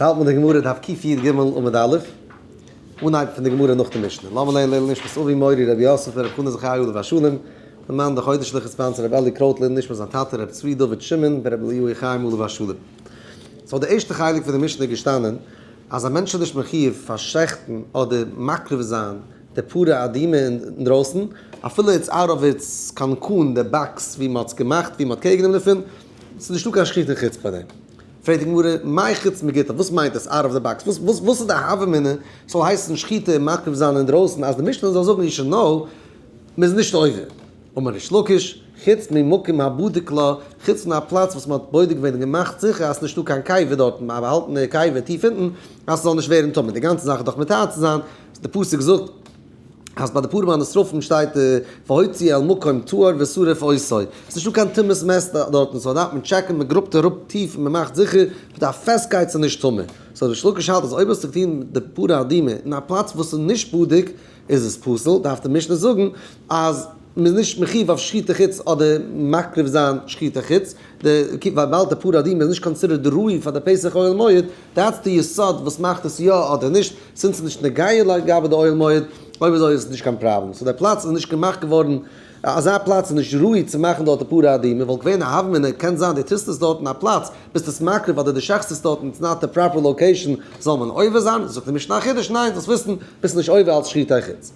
האלט מען די גמרא דף קי"ג עמוד א', אנהייב פון די גמרא נאך די משנה. לאמיר לערנען לעילוי נשמת אבי מורי רבי יוסף ברב חנא זכרי' עליו השלום, למען די חודש'ליכע sponsor רבי אלי קרויט לעילוי נשמת זיין טאטע רבי צבי דוד שמעון ברבי אליהו חיים עליו השלום. so די ערשטע חלק פון די משנה איז געשטאנען אז א מענטש איז נישט מחיוב פארשעכטן אדער מקריב זיין די פרה אדומה אינדרויסן, אפילו it's out of its קנקן, די box ווי מען האט עס געמאכט, ווי מען האט care גענומען דערפון, ס'איז נישטא קיין שחיטה חוץ פאר דעם. פרעגט די גמרא, מאי חוץ מגיטא, וואס מיינט עס out of the box? וואס איז די הוה אמינא ס'זאל הייסן שחיטה און מקריב זיין אינדרויסן אז די משנה זאל זאגן you should know מ'איז נישט עובר? אמר ריש לקיש, חוץ ממקום הבדוק לה, חוץ פון א פלאץ וואס מ'האט בודק געווען און געמאכט זיכער אז ס'נישטא קיין קבר דארטן, מ'האט באהאלטן די קבר טיף אונטן אז ס'זאל נישט ווערן טמא. די גאנצע זאך איז דאך מטהר צו זיין, די פסוק זאגט אז ביי די פרים הנשרפים שטייט והוציא אל מקום טהור ושרף אותו, ס'איז נישטא קיין טומאת מת דארטן, so דארף מען טשעקן, מען גראבט אראפ טיף און מען מאכט זיכער מיט א פעסטקייט ס'איז נישט טמא. so ריש לקיש האלט אז אויב האסטו געטון די פרה אדומה אין א פלאץ וואס איז נישט בדוק איז עס פסול, דארף די משנה זאגן אז מ'איז נישט מחיוב אויף שחיטה חוץ אדער מקריב זיין שחיטה חוץ, וויבאלד די פרה אדומה איז נישט considered ראוי פאר די פתח אוהל מועד, that's די יסוד וואס מאכט עס יא אדער נישט, since ס'איז נישט נוגע לגבי די אוהל מועד, אויב אזוי איז עס נישט קיין פראבלעם. so דער פלאץ איז נישט געמאכט געווארן, אזא פלאץ איז נישט ראוי צו מאכן דארט די פרה אדומה, וואלט געווען א הוה אמינא, קען זיין דו טוסט עס דארט אין א פלאץ, ביסט עס מקריב אדער דו שעכסט עס דארט און it's not the proper location, זאל מען עובר זיין? זאגט די משנה א חידוש, ניין, זאלסט וויסן, ביסט נישט עובר אלס שחיטה חוץ.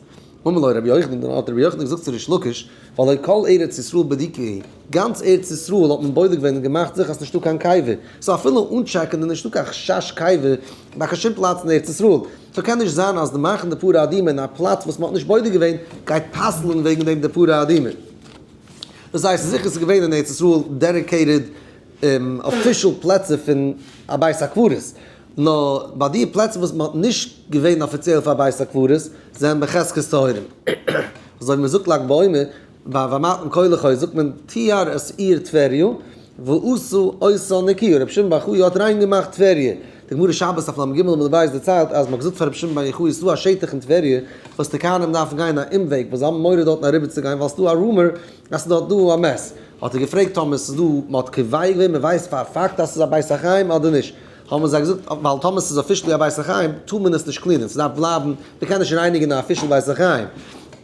אמר לו רבי יוחנן, דאן האט רבי יוחנן געזאגט צו ריש לקיש, והלא כל ארץ ישראל בדוקה היא, גאנץ ארץ ישראל האט מען בודק געווען און געמאכט זיכער אז ס'נישטא קיין קבר, so אפילו אן טשעקן איז נישטא קיין חשש קבר ביי קיין שום פלאץ אין ארץ ישראל, so קען נישט זיין אז די מאכן די פרה אדומה אין א פלאץ וואס מ'האט נישט בודק געווען גייט פסל'ן וועגן דעם די פרה אדומה. דאס הייסט זיכער ס'איז געווען אין ארץ ישראל dedicated official פלעצער פון א בית הקברות, נאר ביי די פלעצער וואס מ'האט נישט געווען אפיציעל פאר בית הקברות זענען בחזקת טהורים. אזוי ווי מ'זאגט לג בעומר ביי ואמרתם כה לחי זאגט מען טיהר את עיר טבריה ועשו אותה נקיה, רבי שמעון בר יוחאי האט ריין געמאכט טבריה. די גמרא שבת אויף ל"ג עמוד ב' דערציילט אז מ'האט געזאגט פאר רבי שמעון בר יוחאי ס'דא א שטח אין טבריה וואס די כהנים דארפן גיין א אומוועג וואס זיי האבן מורא דארטן אריבערצוגיין ווייל ס'דא א rumor אז ס'איז דארט דא א מת. האט ער געפרעגט טאמער ס'איז דא מ'האט קובע געווען מ'ווייסט פאר א פאקט אז ס'איז א בית החיים אדער נישט. האבן זיי געזאגט ווייל טאמער ס'איז officially א בית החיים טאר מען עס נישט קלינען, ס'דארף בלייבן, מ'קען נישט רייניגן א official בית החיים.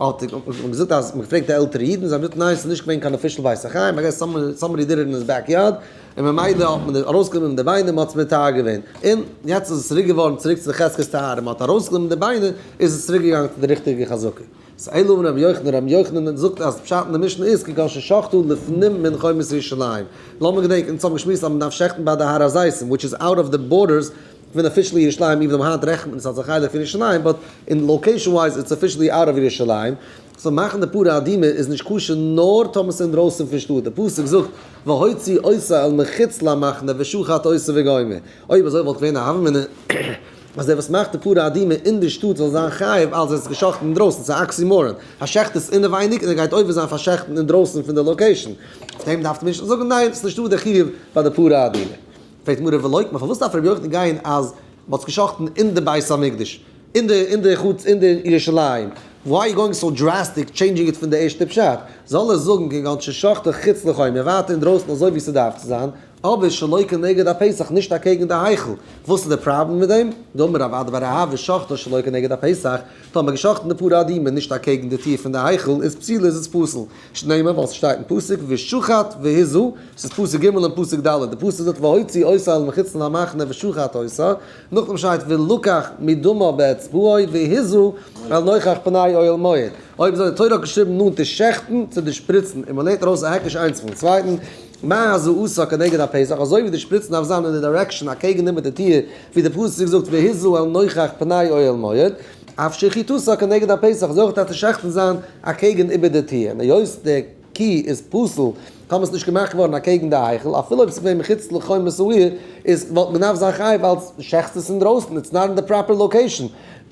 האט מען געזאגט אז מ'האט געפרעגט די עלטערע אידן, זיי האבן געזאגט ניין ס'איז נישט געווען קיין official בית החיים, I guess somebody did it in his backyard, און ממילא האט מען ארויסגענומען די ביינער, מ'האט עס מטהר געווען. און יעצט איז עס צוריק געווארן צוריק צו די חזקת טהרה, מ'האט ארויסגענומען די ביינער איז עס צוריק געגאנגען צו די ריכטיגע חזקה. ס'איז אלא אמר רבי יוחנן, רבי יוחנן זאגט אז פשט אין די משנה איז כגון ששחטו לפנים מן חומת ירושלים. לאמיר געדענקען, אונז האבן געשמועסט אז מ'דארף שעכטן ביי די הר הזיתים, which is out of the borders פון officially ירושלים, even though היינט רעכנט מען עס אלס א חלק פון ירושלים, but אין location wise it's officially out of ירושלים. so מאכן די פרה אדומה איז נישט כשר נאר טאמער ס'איז אינדרויסן פון שטאט. די פסוק זאגט והוציא אותה אל מחוץ למחנה ושחט אותה וגומר. אויב אזוי וואלט געווען א הוה אמינא. אז דער וואס מאכט די פרה אדומה אין די שטאט זאל זיין חייב אלס ער איז געשאכטן אינדרויסן, ס'איז א oxymoron, ער שעכט עס אינעווייניג און ער גייט עובר זיין פאר שעכטן אינדרויסן פון די location, אויף דעם דארף די משנה זאגן ניין, ס'איז נישטא די חיוב ביי די פרה אדומה. פרעגט מרא ולוקמא פארוואס דארף רבי יוחנן גיין אז מ'האט עס געשאכטן אין די בית המקדש, אין די אין די חוץ אין די ירושלים, why you going so drastic changing it פון די ערשטע פשט, זאל ער זאגן כגון ששחטה חוץ לחומה ווייטער אינדרויסן אזוי ווי ס'דארף צו זיין, אבער שלא כנגד הפתח נישט אקעגן די היכל, וואס איז די פראבלעם מיט דעם? דאמר רב אדא בר אהבה שחטה שלא כנגד הפתח, טאמער געשחטן די פרה אדומה נישט אקעגן די טיר פון די היכל איז פסולה איז עס פסול, שנאמר ווייל ס'שטייט אין פסוק ושחט והזה, ס'איז פסוק ג' און פסוק ד', די פסוק זאגט והוציא אותה אל מחוץ למחנה ושחט אותה, נאכדעם שטייט ולקח מדמה באצבעו והזה אל נוכח פני אוהל מועד, אויב אזוי די תורה האט געשריבן נאנט די שעכטן צו די שפריצן און מ'לערנט ארויס א היקש איינס פון צווייטן, מה הזאתה כנגד הפתח, אזוי ווי די שפריצן דארף זיין אין די direction אקעגן איבער די טיר, ווי די פסוק זאגט והזה אל נוכח פני אוהל מועד, אף שחיטתה כנגד הפתח, אזוי אויך דארף די שעכטן זיין אקעגן איבער די טיר, און היות די קי איז פסול, טאמער ס'איז נישט געמאכט געווארן אקעגן די היכל, אפילו אויב ס'איז געווען מחוץ לחומת העיר, איז וואלט מען געדארפט זיין חייב אלס שעכטסט עס אינדרויסן, it's not in the proper location,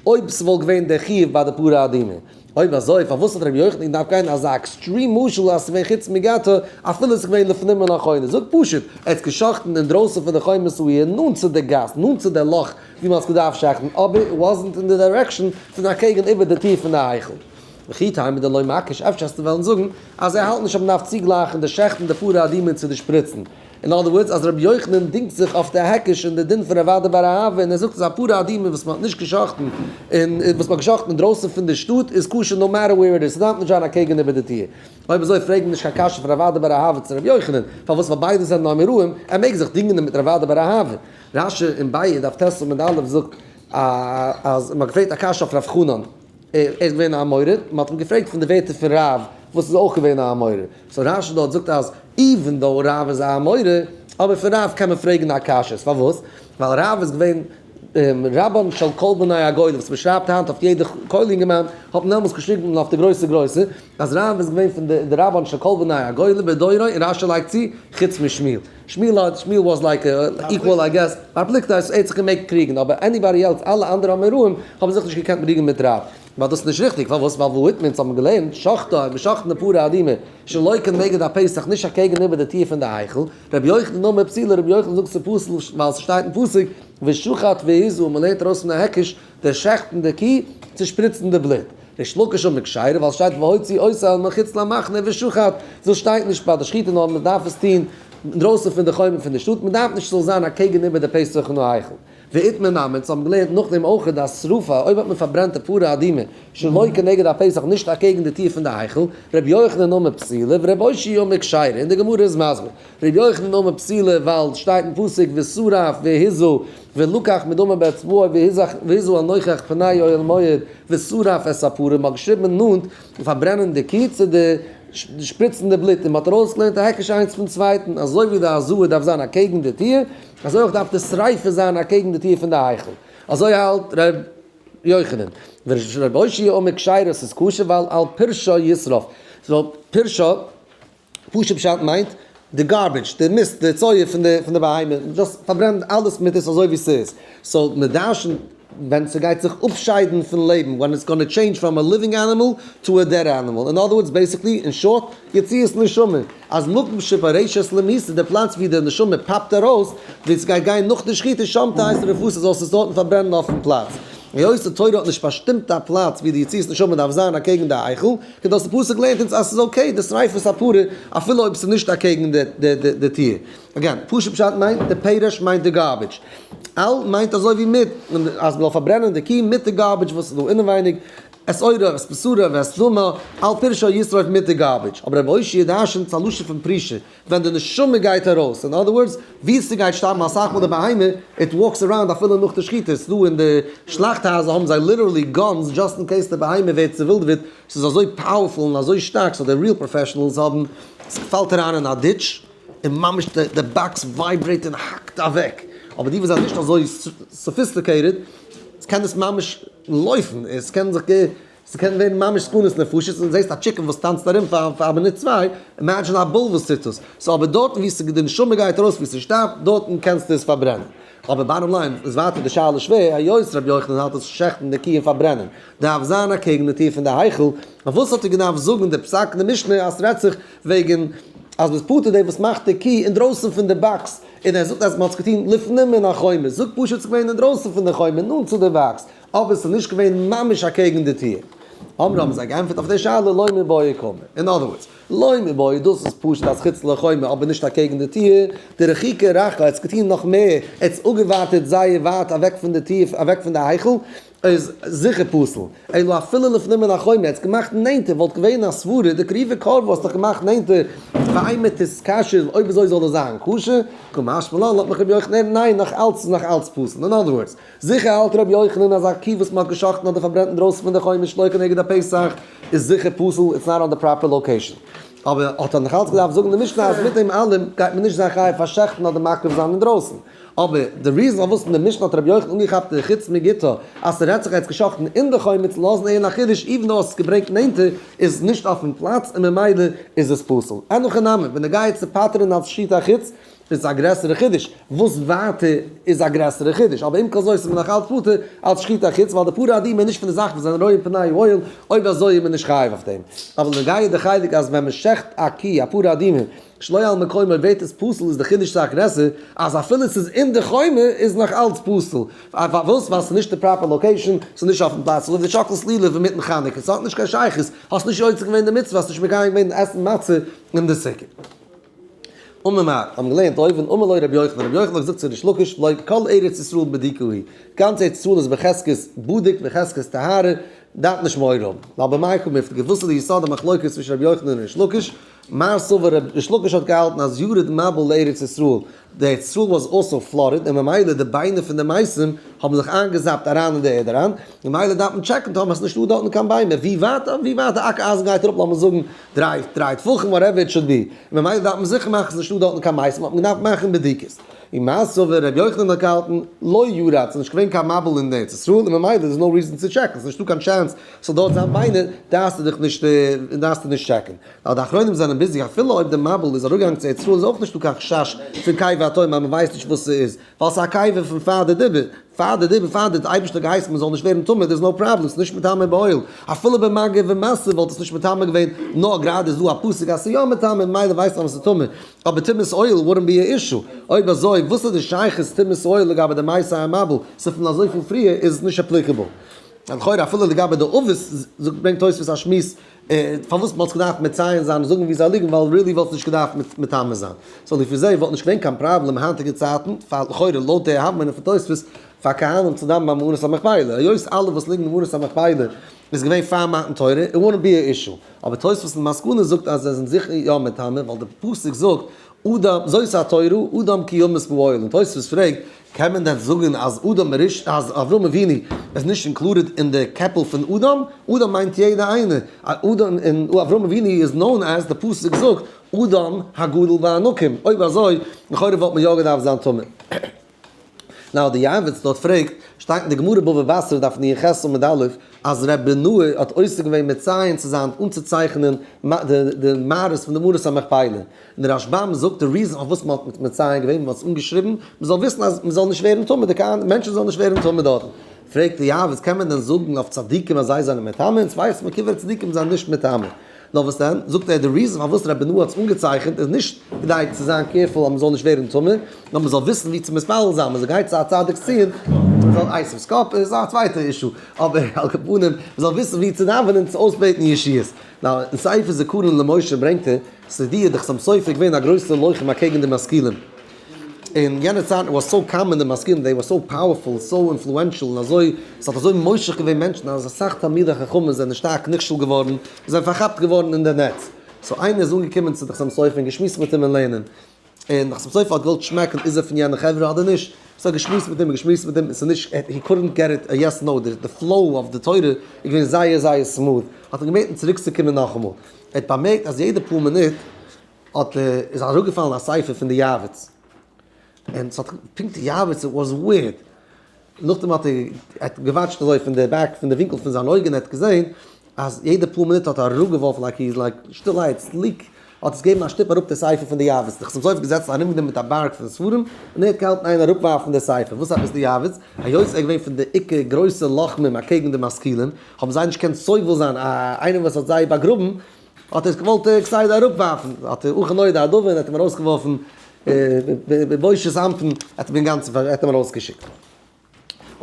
אויב ס'וואלט געווען די חיוב ביי די פרה אדומה. אויב אזוי פארוואס האט רבי יוחנן געדארפט גיין אזא extreme משל אז ס'געווען חוץ מגטו אפילו ס'איז געווען לפנים מן החומה? זאג פשוט, ער האט געשחט'ן אינדרויסן פון די חומת העיר נאנט צו די גאס, נאנט צו די לאך ווי מ'האט עס געדארפט שעכטן, אבער it wasn't in the direction פון אקעגן איבער די טיר פון די היכל. וכי תימא דלא מקיש, אפשר וועסטו וועלן זאגן אז ער האלט נישט אז מ'דארף צוגלייכן די שעכטן די פרה אדומה צו די שפריצן. In other words, אז רבי יוחנן דינגט זיך אויף די היקש און די דין פון רב אדא בר אהבה און ער זאגט אז א פרה אדומה וואס מען האט נישט געשחט'ן און וואס מען האט געשחט'ן אינדרויסן פון די שטאט איז כשר no matter where it is, ס'דארף נישט זיין אקעגן איבער די טיר. אויב אזוי פרעג מיר נישט קיין קשיא פון רב אדא בר אהבה צו רבי יוחנן, פארוואס ווייל ביידע זענען אמוראים, ער מעג זיך דינגען מיט רב אדא בר אהבה. רש"י אין ביעא דף ט' עמוד א' זאגט אז מען האט געפרעגט א קשיא אויף רב חנן, ער איז געווען א אמורא, מען האט אים געפרעגט פון די ווערטער פון רב וואס איז אויך געווען א אמורא, so רש"י דארט זאגט אז even though רב איז א אמורא, אבער פון רב קען מען פרעגן א קשיא, פארוואס? ווייל רב איז געווען רבן של כל בני הגולה, וואס מען שרייבט היינט אויף יעדע כולל אינגערמאן, האט מען דעמאלטס געשריבן אויף די גרויסע גרויסע, אז רב איז געווען פון די רבן של כל בני הגולה בדורו, און רש"י לייגט צו, חוץ משמואל. שמואל האט, שמואל was like equal I guess, בר פלוגתא ער האט זיך געמעגט קריגן, אבער anybody else, אלע אנדערע אמוראים, האבן זיך נישט געקענט קריגן מיט רב. ווייל דאס איז נישט ריכטיג, פארוואס? ווייל והא איתמר אונז האבן געלערנט, שחטה, געשחט'ן די פרה אדומה, שלא כנגד הפתח, נישט אקעגן איבער די טיר פון די היכל, רבי יוחנן אמר פסולה, רבי יוחנן זאגט ס'איז פסול ווייל ס'שטייט אין פסוק, ושחט והזה, און מ'לערנט ארויס פון די היקש, די שעכטן די קי, צו שפריצן די בלוט. ריש לקיש אמר כשרה, ווייל ס'שטייט והוציא אותה אל מחוץ למחנה ושחט, דאס שטייט נישט ביי די שחיטה נאר מ'דארף עס טון אינדרויסן פון די חומה פון די שטאט, מ'דארף נישט ס'זאל זיין אקעגן איבער די פתח פון היכל. ואיתמר נמי, אונז האבן געלערנט נאכדעם אויך אז שרפה, אויב האט מען פארברענט די פרה אדומה שלא כנגד הפתח נישט אקעגן די טיר פון די היכל, ר' יוחנן אמר פסולה ור' אושעיא אמר כשרה, און די גמרא איז מסביר, ר' יוחנן אמר פסולה ווייל שטייט אין פסוק ושרף והזה ולקח מדמה באצבעו והזה אל נוכח פני אוהל מועד ושרף את הפרה, מ'האט געשריבן נאנט פארברענען די קי צו די שפריצן די בלוט און מ'האט ארויסגעלערנט א היקש איינס פון צווייטן, אזוי ווי די הזאה דארף זיין אקעגן די טיר, אזוי אויך דארף די שריפה זיין אקעגן די טיר פון די היכל. אזוי האלט ר' יוחנן. ור' אושעיא אמר כשרה ס'איז כשר ווייל על פרשה ישרוף. so פרשה, פשוט פשט מיינט די garbage, די מיסט, די צואה פון די פון די בהמה, דאס פארברענט אלעס מיט עס אזוי ווי ס'איז. so מ'דרש'נט ווען ס'גייט זיך אפשיידן פון לעבן, when it's gonna change from a living animal to a dead animal, in other words basically in short, יציאת נשמה, אז מקום שפורשת למיתה, די פלאץ ווי די נשמה פאפט ארויס, ווי ס'גייט גיין נאך די שחיטה, שם תהא שריפתה זאלסט עס דארטן פארברענען אויפן פלאץ. היות די תורה האט נישט באשטימט א פלאץ ווי די יציאת נשמה דארף זיין אקעגן די היכל, כדי דאס פסוק לערנט אונז אז ס'איז okay די שריפת הפרה אפילו אויב ס'איז נישט אקעגן די טיר. Again, פשוט פשט מיינט די פרש מיינט די garbage. על מיינט אזוי ווי מיט, אז מ'זאל פארברענען די קי מיט די garbage וואס איז דא אינעווייניג, את עורה ואת בשרה ואת דמה, על פרשה ישרוף מיט די garbage. אבער רבי אושעיא דרשנ'ט ס'א לשון פון פרישה, ווען די נשמה גייט ארויס, in other words, ווי ס'גייט שטארבן אסאך מאל די בהמה, it walks around אפילו נאך די שחיטה, ס'דא אין די שלאכט הייזער האבן זיי literally guns just in case די בהמה ווערט צעווילדעוועט, ס'איז אזוי powerful און אזוי שטארק, so די real professionals האבן, ס'פאלט אריין אין א ditch, און ממש די box vibrate און האקט אוועק, אבער די וואס זענען נישט אזוי sophisticated, קען עס ממש לויפן, עס קען זיך ס'קען ווערן ממש סכנת נפשות, און זעסט א chicken וואס טאנצט ארום פאר א מינוט צוויי, imagine א bull וואס טוט עס, so אבער דארטן ווי ס'די נשמה גייט ארויס ווי ס'שטארבט, דארטן קענסטו עס פארברענען. אבער bottom line איז ווייטער די שאלה שווער, היות רבי יוחנן האלט אז שעכטן די קי און פארברענען דארף זיין אקעגן די טיר פון די היכל, אויף וואס האט ער געדארפט זאגן די פסק אין די משנה אז ס'רעדט זיך וועגן אז מ'איז פטור דער וואס מאכט די קי אינדרויסן פון די box, און ער זאגט אז מ'האט עס געטון לפנים מן החומה, זאג פשוט ס'איז געווען אינדרויסן פון די חומה נאנט צו די box, אבער ס'איז נישט געווען ממש אקעגן די טיר. אמרו האבן זיי געענטפערט אויף די שאלה לא מיבעיא קאמר. In other words, לא מיבעיא דאס איז פשוט אז חוץ לחומה אבער נישט אקעגן די טיר, דרחיקה רחקה ער האט עס געטון נאך מער, ער האט עס אפגעווייטערט זייער ווייט אוועק פון די טיר אוועק פון די היכל, איז זיכער פסול. אלא אפילו לפנים מן החומה, ער האט עס געמאכט נענטער, וואלט געווען א סברה, דקריבה קרבה האסט דאך געמאכט נענטער, ואימא תתכשר, אויב אזוי זאל עס זיין כשר, קא משמע לן, לאזט מיך רבי יוחנן הערן, ניין, נאך אלץ איז נאך אלץ פסול. In other words, זיכער האלט רבי יוחנן אז א קי וואס מען האט געשחט'ן אדער פארברענט אינדרויסן פון די חומה שלא כנגד הפתח איז זיכער פסול, it's not on the proper location. אבער האט ער נאך אלץ געדארפט זאגן די משנה אז מיט דעם אלעם גייט מען נישט זיין חייב פאר שעכטן אדער מקריב זיין אינדרויסן. אבער די reason פארוואס אין די משנה האט רבי יוחנן אנגעכאפט די חוץ מגיטו אז ס'רעדט זיך ער האט עס געשחט'ן אין די חומה צו לאזן הערן א חידוש even though האסט עס געברענגט נענטער איז נישט אויפן פלאץ און ממילא איז עס פסול. אין הכי נמי, בנוגע צו פטר'ן אלס שחיטה חוץ איז א גרעסערע חידוש, וואס ווייטער איז א גרעסערע חידוש, אבער עם כל זאת איז מען נאך אלץ פטור אלס שחיטה חוץ ווייל די פרה אדומה איז נישט פון די זאכן וואס זענען רואים פני האוהל, אויב אזוי איז מען נישט חייב אויף דעם. אבל בנוגע די חלק אז ווען מען שעכט א קי א פרה אדומה שלא על מקומו ווערט עס פסול איז די חידוש סאך גרעסער אז אפילו ס'איז אין די חומה איז נאך אלץ פסול, פארוואס? ווייל ס'איז נישט די proper location, ס'איז נישט אויפן פלאץ, אזוי ווי די שאקלסט לולב אינמיטן חנוכה, ס'האט נישט קיין שייכות, האסט נישט יוצא געווען די מצוה, האסט נישט מקיים געווען עסן מצה אין די סוכה. אמר מר, האבן געלערנט אויבן, אמר לו רבי יוחנן, רבי יוחנן האט געזאגט צו ריש לקיש, לא כל ארץ ישראל בדוקה היא, גאנץ ארץ ישראל איז בחזקת בדוק בחזקת טהרה, דארף נישט מורא האבן. ווייל במאי קא מיפלגי, וואס איז די יסוד המחלוקת צווישן רבי יוחנן און ריש לקיש? מר סבר ריש לקיש האט געהאלטן אז ירד מבול לארץ ישראל, די ארץ ישראל was also flooded און ממילא די ביינער פון די מתים האבן זיך איינגעזאפט אריין אין די ערד אריין, ממילא דארף מען טשעקן טאמער עס איז נישטא דארטן קיין ביימער, ווי ווייט ווי ווייט די אקער אייזן גייט אראפ לאמיר זאגן דריי טפחים whatever it should be, ממילא דארף מען זיכער מאכן עס איז נישטא דארטן קיין מתים האט מען געדארפט מאכן בדיקות. און מר סבר ר' יוחנן האט געהאלטן לא ירד ס'איז נישט געווען קיין מבול אין ארץ ישראל און ממילא איז no reason צו טשעקן ס'איז נישטא קיין chance ס'זאל דארט זיין ביינער דארפסטו דיך נישט דארפסטו נישט טשעקן. ווייל די אחרונים זענען busy אפילו אויב די מבול איז אראפגעגאנגען צו ארץ ישראל איז אויך נישטא קיין חשש פון קבר הטומאה אז מ'ווייסט נישט וואס ס'איז ווייל ס'איז א קבר פון פאר די דיבור פאר די דיבור פאר די אייבערשטער האט געהייסן מ'זאל נישט ווערן טמא there's no problem ס'איז נישט מטמא באוהל אפילו במגע ומשא וואלט עס נישט מטמא געווען נאר גראדע איז דא א פסוק אז ס'איז יא מטמא ממילא ווייסט מען אז ס'איז טמא אבער טומאת אוהל wouldn't be a issue. אויב אזוי וואס איז די שייכות טומאת אוהל לגבי די מתי המבול? ס'איז פון אזויפיל פריער איז עס נישט applicable. לכאורה אפילו לגבי די אבות זאגט ברענגט תוספות א שמועס פארוואס מ'האט עס געדארפט מציין זיין און זאגן ווי זיי ליגן ווייל really וואלט עס נישט געדארפט מטמא זיין. so לפי זה וואלט נישט געווען קיין פראבלעם היינטיגע צייטן פאר לכאורה לויט די הבנה פון תוספות פאר כהנים צו דאווענען ביים מערת המכפלה היות אלע וואס ליגן אין מערת המכפלה איז געווען פאר מתן תורה, it wouldn't be a issue. אבער תוספות אין מסקנא זאגט אז זיי זענען זיכער יא מטמא, ווייל די פסוק זאגט אדם, זאת התורה, אדם כי ימות באוהל, און תוספות פרעגט, קען מען דען זאגן אז אדם הראשון, אז אברהם אבינו איז נישט included אין די קעפל פון אדם? אדם מיינט יעדע איינער, אדם און אברהם אבינו איז known as, די פסוק זאגט אדם הגדול בענקים, אויב אזוי לכאורה וואלט מען יא געדארפט זיין טמא. now די יעבץ דארט פרעגט, שטייט אין די גמרא בבא בתרא דף נ"ח עמוד א', אז ר' בנאה האט עוסק געווען מציין צו זיין אנצוצייכענען די מערות פון די מערת המכפלה, און די רשב"ם זאגט די reason פארוואס מען האט מציין געווען, מען האט עס אנגעשריבן, מען זאל וויסן אז מען זאל נישט ווערן טמא, די מענטשן זאלן נישט ווערן טמא דארטן. פרעגט די יעבץ, קען מען דען זאגן אויף צדיקים אז זיי זענען מטמא? אונז ווייסן מיר קברי צדיקים זענען נישט מטמא. נאר וואס דען, זאגט ער, די reason פארוואס רבי בנאה האט עס אנגעצייכנט איז נישט כדי צו זיין careful אז מען זאל נישט ווערן טמא, נאר מען זאל וויסן ווי צו מתפלל זיין, מען זאל גיין צו א צדיק'ס ציון, מען זאל עשו'ס קאפ איז א צווייטע issue, אבער על כל פנים, מען זאל וויסן ווי צו דאווענען צו אויסבעטן ישועות. now, אין ספר זכרון למשה ברענגט ער, ס'איז די די חתם סופר געווען א גרויסער לוחם אקעגן די משכילים. אין יענע צייטן was so common די משכילים, they were so powerful, so influential, און אזוי, ס'האט אזוי מושך געווען מענטשן אז אסאך תלמידי חכמים זענען שטארק נכשל געווארן, און זענען פארכאפט געווארן אין די נעץ. so איינער איז אנגעקומען צו די חתם סופר און געשמועסט מיט אים אין לערנען. און די חתם סופר האט געוואלט שמעקן איז ער פון יענע חברה אדער נישט. so האט געשמועסט מיט אים און געשמועסט מיט אים, און ס'איז נישט, he couldn't get it a yes no, די flow of די תורה איז געווען זייער זייער smooth. האט אים געבעטן צוריקצוקומען נאכאמאל. ער האט באמערקט אז יעדע פאר מינוט האט איז אראפגעפאלן א ספר פון די יעבץ, און ס'האט פונקט די יעבץ, it was weird, נאכדעם האט ער האט געוואטשט אזוי פון די back פון די ווינקל פון זיין אויג און ער האט געזען אז יעדע פאר מינוט האט ער אראפגעווארפן like he is like שטילערהייט slick האט עס געגעבן א שטופ אראפ די ספר פון די יעבץ, די חתם סופר געזעצן ארומגענומען מיט א בארג פון ספרים און ער האט געהאלטן איין אראפווארפן די ספר, וואס עפעס די יעבץ? היות ער איז געווען פון די עיקר גרויסע לוחמים אקעגן די משכילים האבן זיי נישט געקענט סובל זיין א איינער וואס האט זיי באגראבן, האט ער עס געוואלט כסדר אראפווארפן, האט ער אכן נודע הדבר און האט אים ארויסגעווארפן בבושת אנפין, האט אים אינגאנצן האט אים ארויסגעשיקט.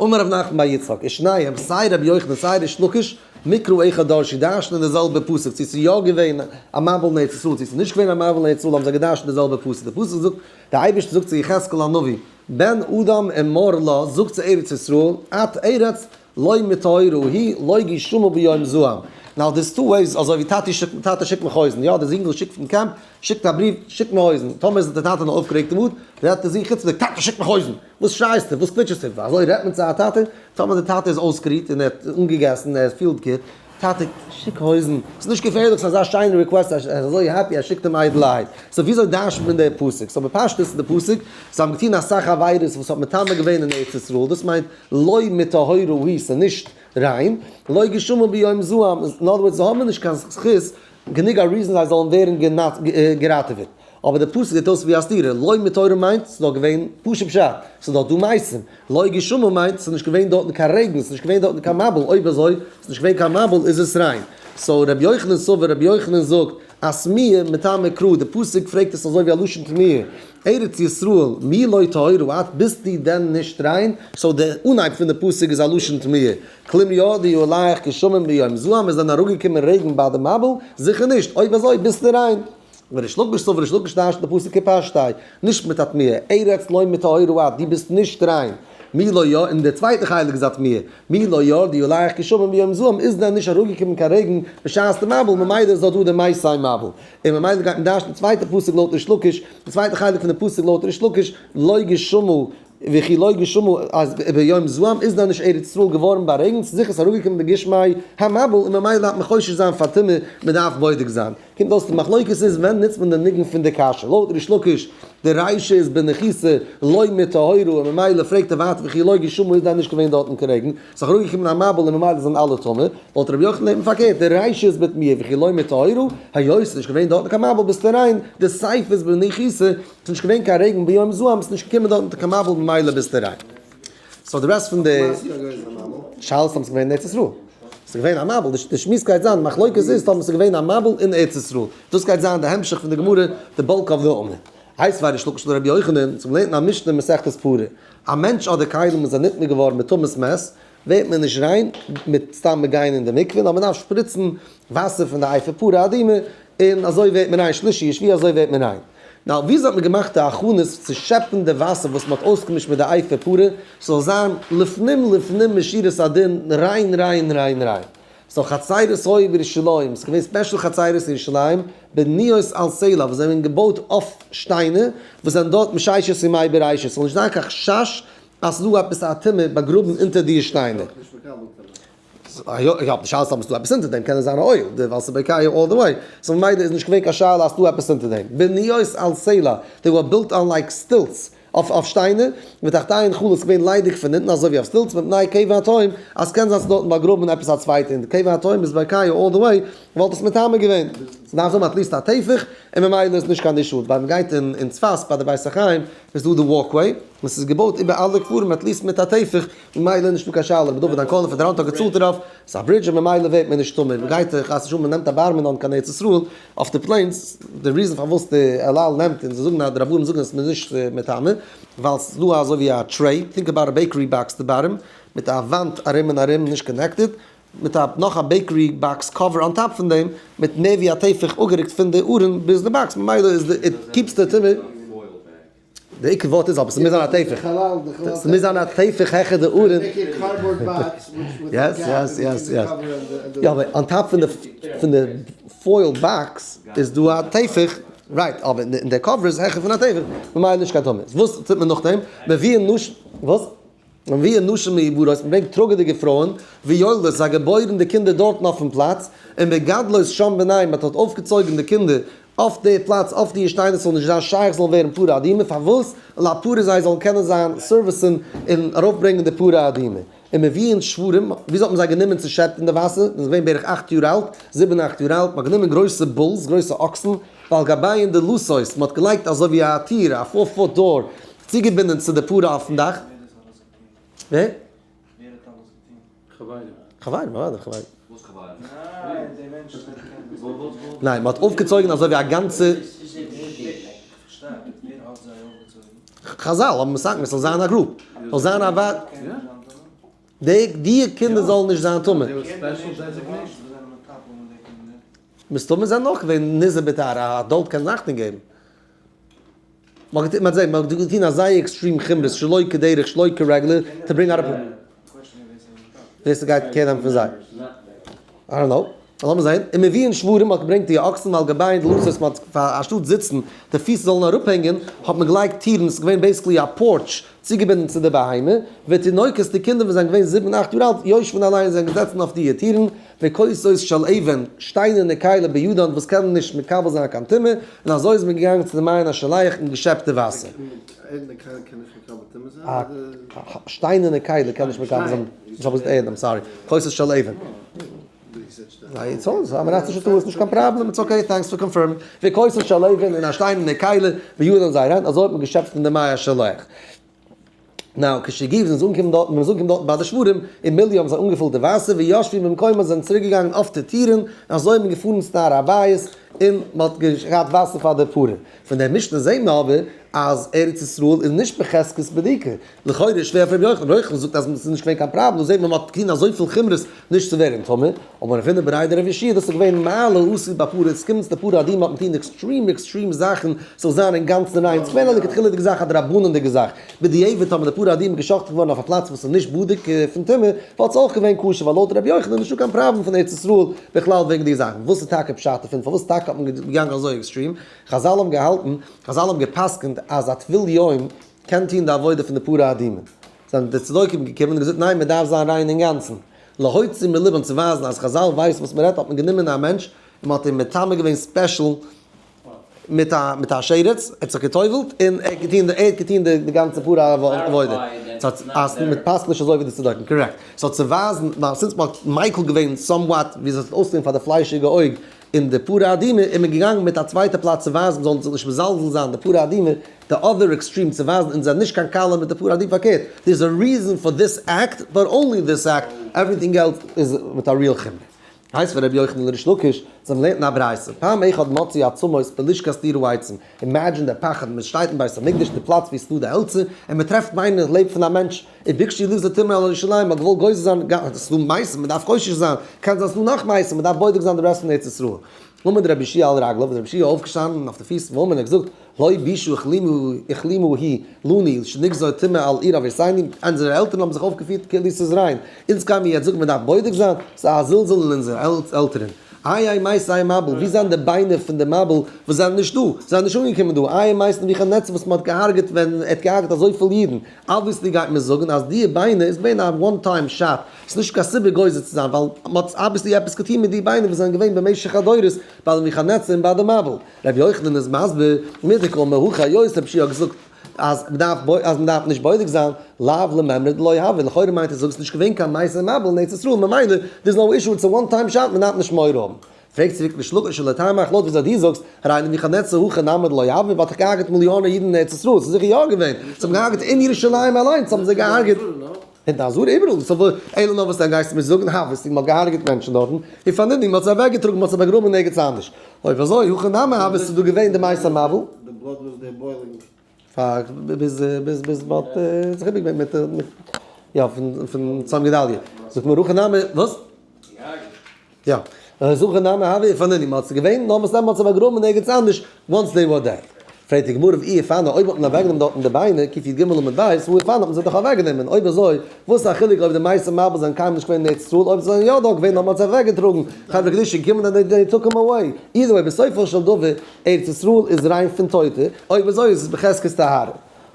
אמר רב נחמן בר יצחק, ושניהם, סיי רבי יוחנן סיי ריש לקיש, מקרא אחד דרשו, דרש'נען די זעלבע פסוק, צו ס'איז יא געווען א מבול אין ארץ ישראל, צו ס'איז נישט געווען א מבול אין ארץ ישראל, האבן זיי געדרש'נט די זעלבע פסוק, די פסוק זאגט, דער אייבערשטער זאגט צו יחזקאל הנביא, בן אדם אמור לה, זאג צו ארץ ישראל, את ארץ לא מטהורה היא, לא גשמה ביום זעם. now there's two ways, אזוי ווי טאטי שיקט, טאטע שיקט מיך הויזן, יא, דער אינגל שיקט פון קעמפ, שיקט א בריוו, שיק מיר הויזן, טאמער איז דער טאטע אין א אויפגערעגטע mood, רעדט ער זיך חוצפה'דיג, טאטע שיק מיך הויזן! וואס שרייסטו? וואס קוויטשעסטו? אזוי רעדט מען צו א טאטע? טאמער דער טאטע איז אויסגערוהט און ער האט אנגעגעסן, ער פילט גוט, טאטע שיק הויזן, ס'איז נישט געפערליך, ס'איז אזא שיינע request, ער איז אזוי happy, ער שיקט אים איידלערהייט. so וויאזוי דרש'נט מען דער פסוק? so בפשטות איז די פסוק, זיי האבן געטון אסאך עבירות וואס האט מטמא געווען אין ארץ ישראל, דאס מיינט לא מטהורה היא, ס'איז נישט ריין, לא גשמה ביום זעם, in other words זיי האבן נישט קיין זכות, גענוג א reason זיי זאלן ווערן געראטעוועט. אבער די פסוק זעט אויס ווי א סתירה, לא מטהורה מיינט ס'איז דארט געווען פשוט פשט, ס'איז דארט דא מתים, לא גשמה מיינט ס'איז נישט געווען דארטן קיין רעגן, ס'איז נישט געווען דארטן קיין מבול, אויב אזוי ס'איז נישט געווען קיין מבול איז עס ריין. so ר' יוחנן סבר ר' יוחנן זאגט אתמוהי מטעמא קרא, די פסוק פרעגט עס אזוי ווי א לשון תמיהה, ארץ ישראל מי לא טהורה את ביסטו דען נישט ריין? so די אנהייב פון די פסוק איז א לשון תמיהה, כלום ירדו עליך גשמים ביום זעם איז דען אראפגעקומען רעגן ביי די מבול? זיכער נישט, אויב אזוי ביסטו ריין. וריש לקיש סבר ריש לקיש דרש'נט די פסוק כפשטיה, נישט מיט א תמיהה, ארץ לא מטהורה את, דו ביסט נישט ריין. מי לא יא, און דער צווייטער חלק איז א תמיהה, מי לא ירדו עליך גשמים ביום זעם, איז דען נישט אראפגעקומען קיין רעגן בשעת די מבול, ממילא איז דאך דא די מתי מבול. און ממילא גייט מען דרש'נען די צווייטע פסוק לויט ריש לקיש, די צווייטע חלק פון די פסוק לויט ריש לקיש, לא גשמו וכי לא גשמו אז ביום זעם איז דען נישט ארץ ישראל געווארן בארעגנט, ס'איז זיכער ס'איז אראפגעקומען די גשמי המבול און ממילא דארף מען חושש זיין פאר טומאה, מען דארף בודק זיין. קומט אויס די מחלוקת איז ווען נוצט מען די ניגון פון די קשיא, לויט ריש לקיש די רישא איז בנחיסה לא מטהורה און ממילא פרעגט ער ווייטער וכי לא גשמו איז דען נישט געווען דארטן קיין רעגן, ס'איז דאך אראפגעקומען א מבול און ממילא זענען אלע טמא, לויט רבי יוחנן לערנט מען פארקערט די רישא איז בתמיהה וכי לא מטהורה, היות ס'איז נישט געווען דארטן קיין מבול ביסטו ריין, די סיפא איז בניחותא, ס'איז נישט געווען קיין רעגן ביום זעם, ס'איז נישט געקומען דארטן קיין מבול ממילא ביסטו ריין. so די rest פון די שאלות האבן זיך געווען אין ארץ ישראל. ס'איז געווען א מבול, די שמועס גייט זיין, די מחלוקת איז טאמער ס'איז געווען א מבול אין ארץ ישראל. דאס גייט זיין די המשך פון די גמרא, די bulk of די עמוד. איתיביה ריש לקיש לרבי יוחנן, צום לערנען א משנה אין מסכת פרה. א מענטש אדער כלים וואס זענען נטמא געווארן מיט טומאת מת, ווערט מען נישט ריין מיט סתם מיט גיין אין די מקווה, נאר מ'דארף שפריצן וואסער פון די אפר פרה אדומה, און אזוי ווערט מען ריין, שלישי ושביעי אזוי ווערט מען ריין. now וויאזוי האט מען געמאכט די הכנות צו שעפן די וואסער וואס מ'האט אויסגעמישט מיט די אפר פרה ס'זאל זיין לפנים לפנים משורת הדין ריין ריין ריין ריין. so חצרות היו בירושלים, ס'איז געווען special חצרות אין ירושלים, בנויות על סלע וואס זענען געבויט אויף שטיינער וואס זענען דארט מששת ימי בראשית, ס'זאל נישט זיין קיין חשש אז ס'איז דא עפעס א טומאה באגראבן אונטער די שטיינער. איך האב די שאלה סתם ס'דא עפעס אונטער דעם, קען עס זיין א אוהל, די ווייל ס'איז בקע all the way, so ממילא איז נישט געווען קיין שאלה אז ס'דא עפעס אונטער דעם. בנויות על סלע, they were built on like stilts, אויף שטיינער, ותחתיהן חלל איז געווען ליידיג פון אונטן אזוי ווי אויף stilts, מפני קבר התהום, אז ס'קען זיין ס'איז דארטן באגראבן עפעס א צווייטע און די קבר התהום איז בקע all the way, וואלט עס מטמא געווען. ס'דארף זיין at least א טפח, און ממילא איז נישט קיין issue. ווייל מ'גייט אין צפת ביי די בית החיים איז דא די walkway, און ס'איז געבויט איבער אלע קברים at least מיט א טפח, ממילא נישטא קיין שאלה, רבי דוד אנקאלער פון טאראנטא האט געצאלט דערויף, ס'איז א bridge און ממילא ווערט מען נישט טמא, מ'גייט חס ושלום מ'נעמט א בר מינן קיין ארץ ישראל אויף די planes, די reason פארוואס די אל על נעמט און זיי זאגן אז די רבנים זאגן אז ס'איז נישט מטמא, ווייל ס'איז דא אזוי ווי א tray, think about a bakery box די bottom, מיט א וואנט ארום און ארום נישט connected, מיט א נאך א bakery box cover on top פון דעם, מיט מער ווי א טפח אפגערוקט פון די ארון ביז די box, ממילא איז די it keeps די טומאה. די עיקר ווארט איז אבער ס'מוז זיין א טפח. ס'מוז זיין א טפח העכער די ארון. yes yes yes yes. יא אבער on top פון די פון די foil box איז דא א טפח, right, אבער אין די קאווער איז העכער פון א טפח, ממילא נישט קיין טומאה. וואס טוט מען נאכדעם? מביאין נשים, וואס? מביאין נשים מעוברות, מ'ברענגט טראגעדיגע פרויען, ויולדות, זיי געבוירן די קינדער דארטן אויפן פלאץ, און מגדלות שם בניהן, מען האט אויפגעצויגן די קינדער אויף די פלאץ, אויף די שטיינער, ס'זאל נישט זיין שייך זאלן ווערן פרה אדומה, פארוואס? לפרה זיי זאלן קענען זיין service ן און ארויפברענגען די פרה אדומה. און מביאין שוורים, וויאזוי האט מען זיי גענומען צו שעפן די וואסער? זיי זענען געווען בערך 8 יאר אלט, זיבן אכט יאר אלט, מען האט גענומען גרויסע bulls, גרויסע אקסן, ועל גביהן דלתות, מען האט געלייגט אזוי ווי א טיר, א 4 foot door, צוגעבינדען צו די פרה אויפן דאך. ווער? ווער האט אלעס געטון? חברים. חברים, אוודאי חברים. וואס חברים? ניין, די מענטשן וועלכע קענען דאס נישט. ניין, מ'האט אויפגעצויגן אזוי ווי א גאנצע. חזל האבן מסכם ס'זאל זיין א group, זאל זיין א וועד. די די קינדער זאלן נישט זיין טמא. מסתמא זענען אויך געווען נזהר בטהרה, א adult קען אכטונג געבן. מ'האט געטון, מ'האט געטון אזא extreme חומרות שלא כדרך שלא כ regular to bring out א. ווער ס'גייט care נעמען פון זיי. I don't know. לאמיר זעהן. ומביאין שוורים מ'האט געברענגט די אקסן ועל גביהן דלתות מ'האט פאר אנשטאט זיצן די פיס זאלן אראפהענגען האט מען געלייגט טירן ס'איז געווען basically א porch צוגעבינדן צו די בהמה ותינוקות די קינדער וואס זענען געווען זיבן אכט יאר אלט יושבין עליהן זענען געזעצן אויף די טירן וכוסות של אבן, שטיינערנע כלים בידן וואס קענען נישט מקבל זיין קיין טומאה, און אזוי איז מען געגאנגען צו די מעיין השילוח און געשעפט די וואסער. א שטיינערנע כלי קען נישט מקבל זיין, איך האב געזאגט ערד, I'm sorry, כוסות של אבן. נישט קיין פראבלעם, it's okay, thanks for confirming. וכוסות של אבן און א שטיינערנע כלי בידן זיי אריין, אזוי האט מען געשעפט אין די מי השילוח. now כשהגיעו זענען זיי אנגעקומען דארטן, ווען מ'איז אנגעקומען דארטן ביי די שוורים ומלאו האבן זיי אנגעפולט די וואסער, וישבו במקומם זענען צוריק געגאנגען אויף די טירן, און אזוי איז מען געפארן צו די הר הבית, און מען האט געהאט וואסער פאר די פרה. פון דער משנה זעהן מיר אבער אז ארץ ישראל איז נישט בחזקת בדיקה. לכאורה איז שווער פאר רבי יוחנן, רבי יוחנן זאגט אז עס איז נישט געווען קיין פראבלעם, דא זעהט מען מען האט געטון אזויפיל חומרות נישט צו ווערן טמא, אבער רב הונא בריה דרב יהושע דאס איז געווען מעלה עשו בפרה, עס קומט צו די פרה אדומה האט מען געטון extreme extreme זאכן ס'זאל זיין אינגאנצן ריין, ס'איז געווען א לכתחילה'דיגע זאך א דרבנן'דיגע זאך, בדיעבד האבן די פרה אדומה געשחט'ט געווארן אויף א פלאץ וואס איז נישט בדוק פון טומאה, וואלט עס אויך געווען כשר, ווייל לויט רבי יוחנן איז נישטא קיין פראבלעם פון ארץ ישראל בכלל וועגן די זאכן, וואס איז טאקע פשט דערפון פארוואס טאקע האט מען געגאנגען אזוי extreme, חזל האבן געהאלטן, חזל האבן גע'פסק'נט אז א טבול יום קען טון די עבודה פון די פרה אדומה. זענען די צדוקים געקומען און געזאגט ניין מען דארף זיין ריין אינגאנצן. להוציא מלבם צו ווייזן אז חזל ווייסן וואס מען רעדט האט מען גענומען א מענטש און מען האט אים מטמא געווען special מיט א מיט א שרץ, ער האט זיך גע'טובל'ט און ער האט געטון ער האט געטון די גאנצע פרה עבודה. ס'האט אז מען פאסט נישט אזוי ווי די צדוקים, correct. so צו ווייזן ווייל since מען האט מיקל געווען somewhat ווי עס האט אויסגעזען פאר די פליישיגע אויג אין די פרה אדומה איז מען געגאנגען מיט א צווייטע פלאץ צו ווייזן מ'זאל זיך נישט מזלזל זיין די פרה אדומה, די other extreme צו ווייזן אונז זענען נישט קיין קלים מיט די פרה אדומה פארקערט, there is a reason for this act but only this act, everything else איז מיט א real חומרא. הייסט פון רבי יוחנן לריש לקיש, זיי האבן געלערנט אין א ברייתא, פעם אחד מצאו עצמות בלשכת דיר העצים, imagine דער פחד, מען שטייט אין בית המקדש די פלאץ ווי עס איז דא די העלצער, און מען טרעפט ביינער לב פון א מענטש, וביקשו לגזור טומאה על ירושלים, מ'האט געוואלט גוזר זיין, עס איז דא מתים, מען דארף חושש זיין, קען זיין עס איז דא נאך מתים, מען דארף בודק זיין די rest פון ארץ ישראל. עמד רבי יהושע על רגליו, איז רבי יהושע אויפגעשטאנען אויף די פיס, ואמר און ער האט געזאגט, לא בושה וכלימה היא לנו שנגזור טומאה על עיר אבותינו, אונזערע עלטערן האבן זיך אויפגעפירט כאילו עס איז ריין, אונז גייען מיר יעצט זאגן מען דארף בודק זיין? ס'איז א זלזול אין אונזערע עלטערן. איה מתי המבול, ווי זענען די ביינער פון די מבול וואס זענען נישט דא? זיי זענען נישט אנגעקומען דא. איה מתי נבוכדנצר וואס מען האט געהארגעט ווען ער האט געהארגעט אזויפיל אידן. obviously גייט מען זאגן אז די ביינער איז געווען א one time shot, ס'איז נישט קיין סיבה גוזר צו זיין ווייל מען האט obviously עפעס געטון מיט די ביינער וואס זענען געווען במשך הדורות ביי נבוכדנצר און ביי די מבול. רבי יוחנן איז מסביר, מדקאמר הכי היות רבי יהושע האט געזאגט אז מ'דארף אז מ'דארף נישט בודק זיין, לאו למימרא דלא הוה, לכאורה מיינט ער זאגט ס'איז נישט געווען קיין מתי מבול אין ארץ ישראל ממילא there's no issue it's a one time shot מ'דארף נישט מורא האבן. פרעגט צוריק ריש לקיש ולטעמיך לויט וויאזוי דו זאגסט, הרי נבוכדנצר הכא נמי דלא הוה, וואלט איך געהארגעט מיליאנער אידן אין ארץ ישראל, ס'איז זיכער יא געווען, זיי האבן געהארגעט אין ירושלים אליינס האבן זיי געהארגעט, אין די עזרה איבעראל, so וואס, אלא נאר וואס דען גייסטו מיר זאגן, obviously מ'האט געהארגעט מענטשן דארטן, און פארנידערט, מ'האט זיי אוועקגעטראגן, מ'האט זיי באגראבן ערגעץ אנדערש. אויב אזוי, הכא נמי הוה ס'איז דא געווען די מתי מבול. The blood was there boiling. פאר ביז ביז ביז מ'האט זיך איבערגעבעטן מיט מיט יא פון פון צום גדליה. זאגט מיר הכא נמי, וואס? יא. הכא נמי הוה ופנינהו, מ'האט זיי געווען, נאר מסתם מ'האט זיי באגראבן ערגעץ אנדערש, once they were dead. פרעגט די גמרא ואי יפנה, אויב האט מען אוועקגענומען דארטן די ביינער, קי"ג עמוד ב', הא יפנה האט מען זיי דאך אוועקגענומען, אויב אזוי, וואס איז א חילוק אויב די מתי מבול זענען קיינמאל נישט געווען אין ארץ ישראל, אויב זיי זענען יא דא געווען האט מען זיי אוועקגעטראגן, חברה קדישא געקומען and they took them away. either way בסופו של דבר, ארץ ישראל איז ריין פון טויטע, אויב אזוי איז עס בחזקת טהרה.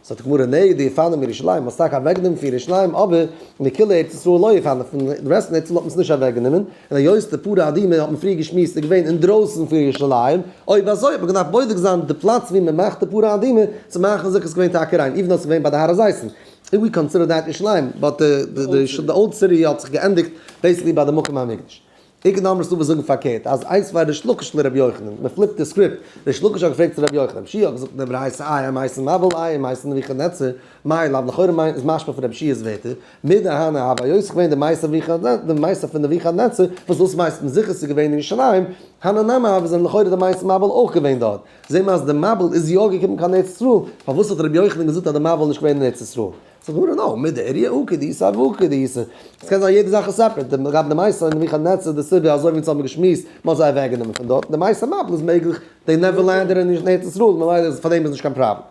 זאגט די גמרא נע דיפנו מירושלים, האסט טאקע אוועקגענומען פון ירושלים אבער מכולה ארץ ישראל לא יפנו, פון די rest פון ארץ ישראל האט מען עס נישט אוועקגענומען, און היות די פרה אדומה האט מען פריער געשמועסט איז געווען אינדרויסן פון ירושלים, אויב אזוי האט מען געדארפט בודק זיין די פלאץ ווי מען מאכט די פרה אדומה צו מאכן זיכער ס'איז געווען טאקע ריין, even though ס'איז געווען ביי די הר הזיתים. we consider that ירושלים, but די old city האט זיך געענדיגט basically ביי די מקום המקדש. איכא דאמרי ס'דא וואס זאגן פארקערט אז איתיביה ריש לקיש לרבי יוחנן, מען flip ט די script, ריש לקיש האט געפרעגט צו רבי יוחנן, רבי יהושע האט געזאגט אין די ברייתא איה מתי מבול איה מתי נבוכדנצר, מאי לאו לכאורה מיינט איז משמע פון רבי יהושע'ס ווערטער, מדהני הוה היות ס'איז געווען די מעשה די מעשה פון נבוכדנצר, וואס דאס ווייסט מען זיכער ס'איז געווען אין ירושלים, הני נמי הוה זענען לכאורה די מתי מבול אויך געווען דארט, זעהן מיר אז די מבול איז יא געקומען קיין ארץ ישראל, פארוואס האט רבי יוחנן געזאגט אז די מבול איז נישט געווען אין ארץ ישראל? זאגט די גמרא נא, מדאיריא הא כדאיתא והא כדאיתא. עס קען זיין יעדע זאך איז separate, די גאב די מתי נבוכדנצר די סיבה אזוי ווי אונז האבן געשמועסט, מען האט זיי אוועק גענומען פון דארט, די מתי מבול איז מעגליך they never landed אין ארץ ישראל ממילא איז פאר דעם איז נישט קיין פראבלעם.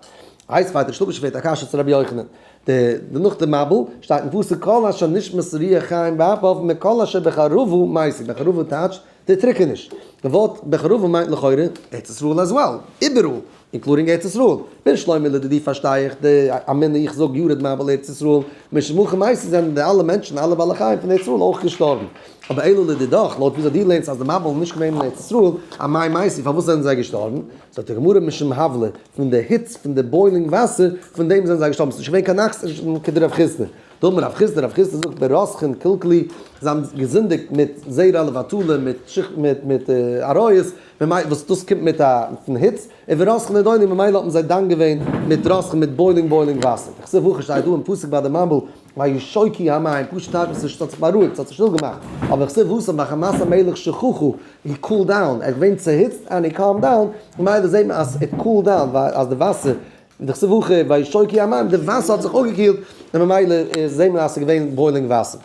הייסט ווייטער שלאגט שווערט א קשיא צו רבי יוחנן, די נאך די מבול שטייט אין פסוק כל אשר נשמת רוח חיים באפיו מכל אשר בחרבה מתו, בחרבה טייטשט די טריקעניש. די ווארט בחרבה מיינט לכאורה ארץ ישראל as well, איבעראל, including ארץ ישראל. בשלמא לדידי פארשטיי איך די אמינא איך זאג ירד מבול ארץ ישראל, משום הכי מתו זענען די אלע מענטשן אלע בעלי חיים פון ארץ ישראל אויך געשטארבן. אבער אלא לדידך, לויט וויאזוי דו לערנסט אז די מבול איז נישט געווען אין ארץ ישראל, אמאי מתו פארוואס זענען זיי געשטארבן? זאגט די גמרא משום הבלא, פון די היץ פון די boiling וואסער, פון דעם זענען זיי געשטארבן, ס'איז נישט געווען קיין אקסידזשען כדרב חסדא. דאמר רב חסדא, רב חסדא זאגט ברותחין קלקלו, זיי האבן געזינדיגט מיט זרע לבטלה, מיט שכ מיט מיט עריות, ממילא וואס דאס קומט מיט א פון היץ, און ורותחין נידונו, ממילא האט מען זיי דן געווען מיט רותחין מיט boiling boiling וואסער. דכתיב הכא שטייט דא אין פסוק ביי די מבול. וישכו המים, פשוט טייטש עס האט זיך בארואיגט, עס האט זיך שטיל געמאכט, אבער כתיב התם וחמת המלך שככה, he cooled down, ער איז געווען צוהיצט and he calmed down, ממילא זעט מען אז it cooled down, ווייל אז די וואסער, דכתיב הכא וישכו המים, די וואסער האט זיך אפגעקילט, און ממילא זעט מען אז עס איז געווען boiling וואסער.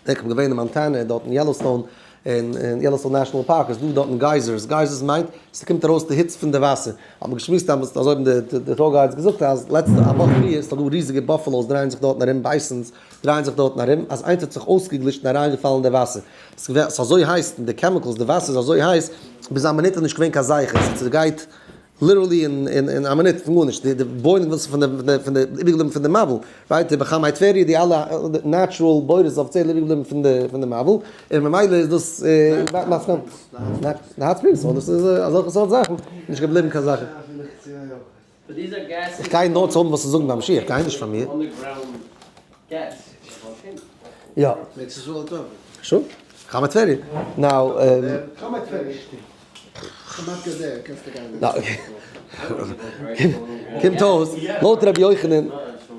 איך בין געווען אין מאנטענע דארט אין יעלאוסטאון, אין Yellowstone National Park איז דא דארטן geysers, geysers מיינט ס'קומט ארויס די היץ פון די וואסער, האט מען געשמועסט אז אזוי האבן די tour guides געזאגט אז לעצטע א וואך פריער איז דא ריזיגע buffaloes דרייען זיך דארטן ארום, bisons דרייען זיך דארטן ארום, אז איינס האט זיך אויסגעגליטשט און אריינגעפאלן אין די וואסער, ס'איז אזוי הייס, די chemicals, די וואסער איז אזוי הייס, ביז א מינוט איז נישט געווען קיין זכר, ס'גייט literally אין א מינוט פון גארנישט, די boiling וואס פון די פון די איבערגעבליבן פון די מבול, right, די בחמי טבריה, די אלע natural בורות אפיציעל איבערגעבליבן פון די פון די מבול, און ממילא איז דאס די hot springs, so דאס איז אזעלכע סארט זאכן, נישט געבליבן קיין זאכן. איך גיי נאר צו האבן וואס צו זאגן ביים שיעור, איך גיי נישט פאר מיר. יא. שוין. חמי טבריה. Now. קומט אויס, לויט רבי יוחנן,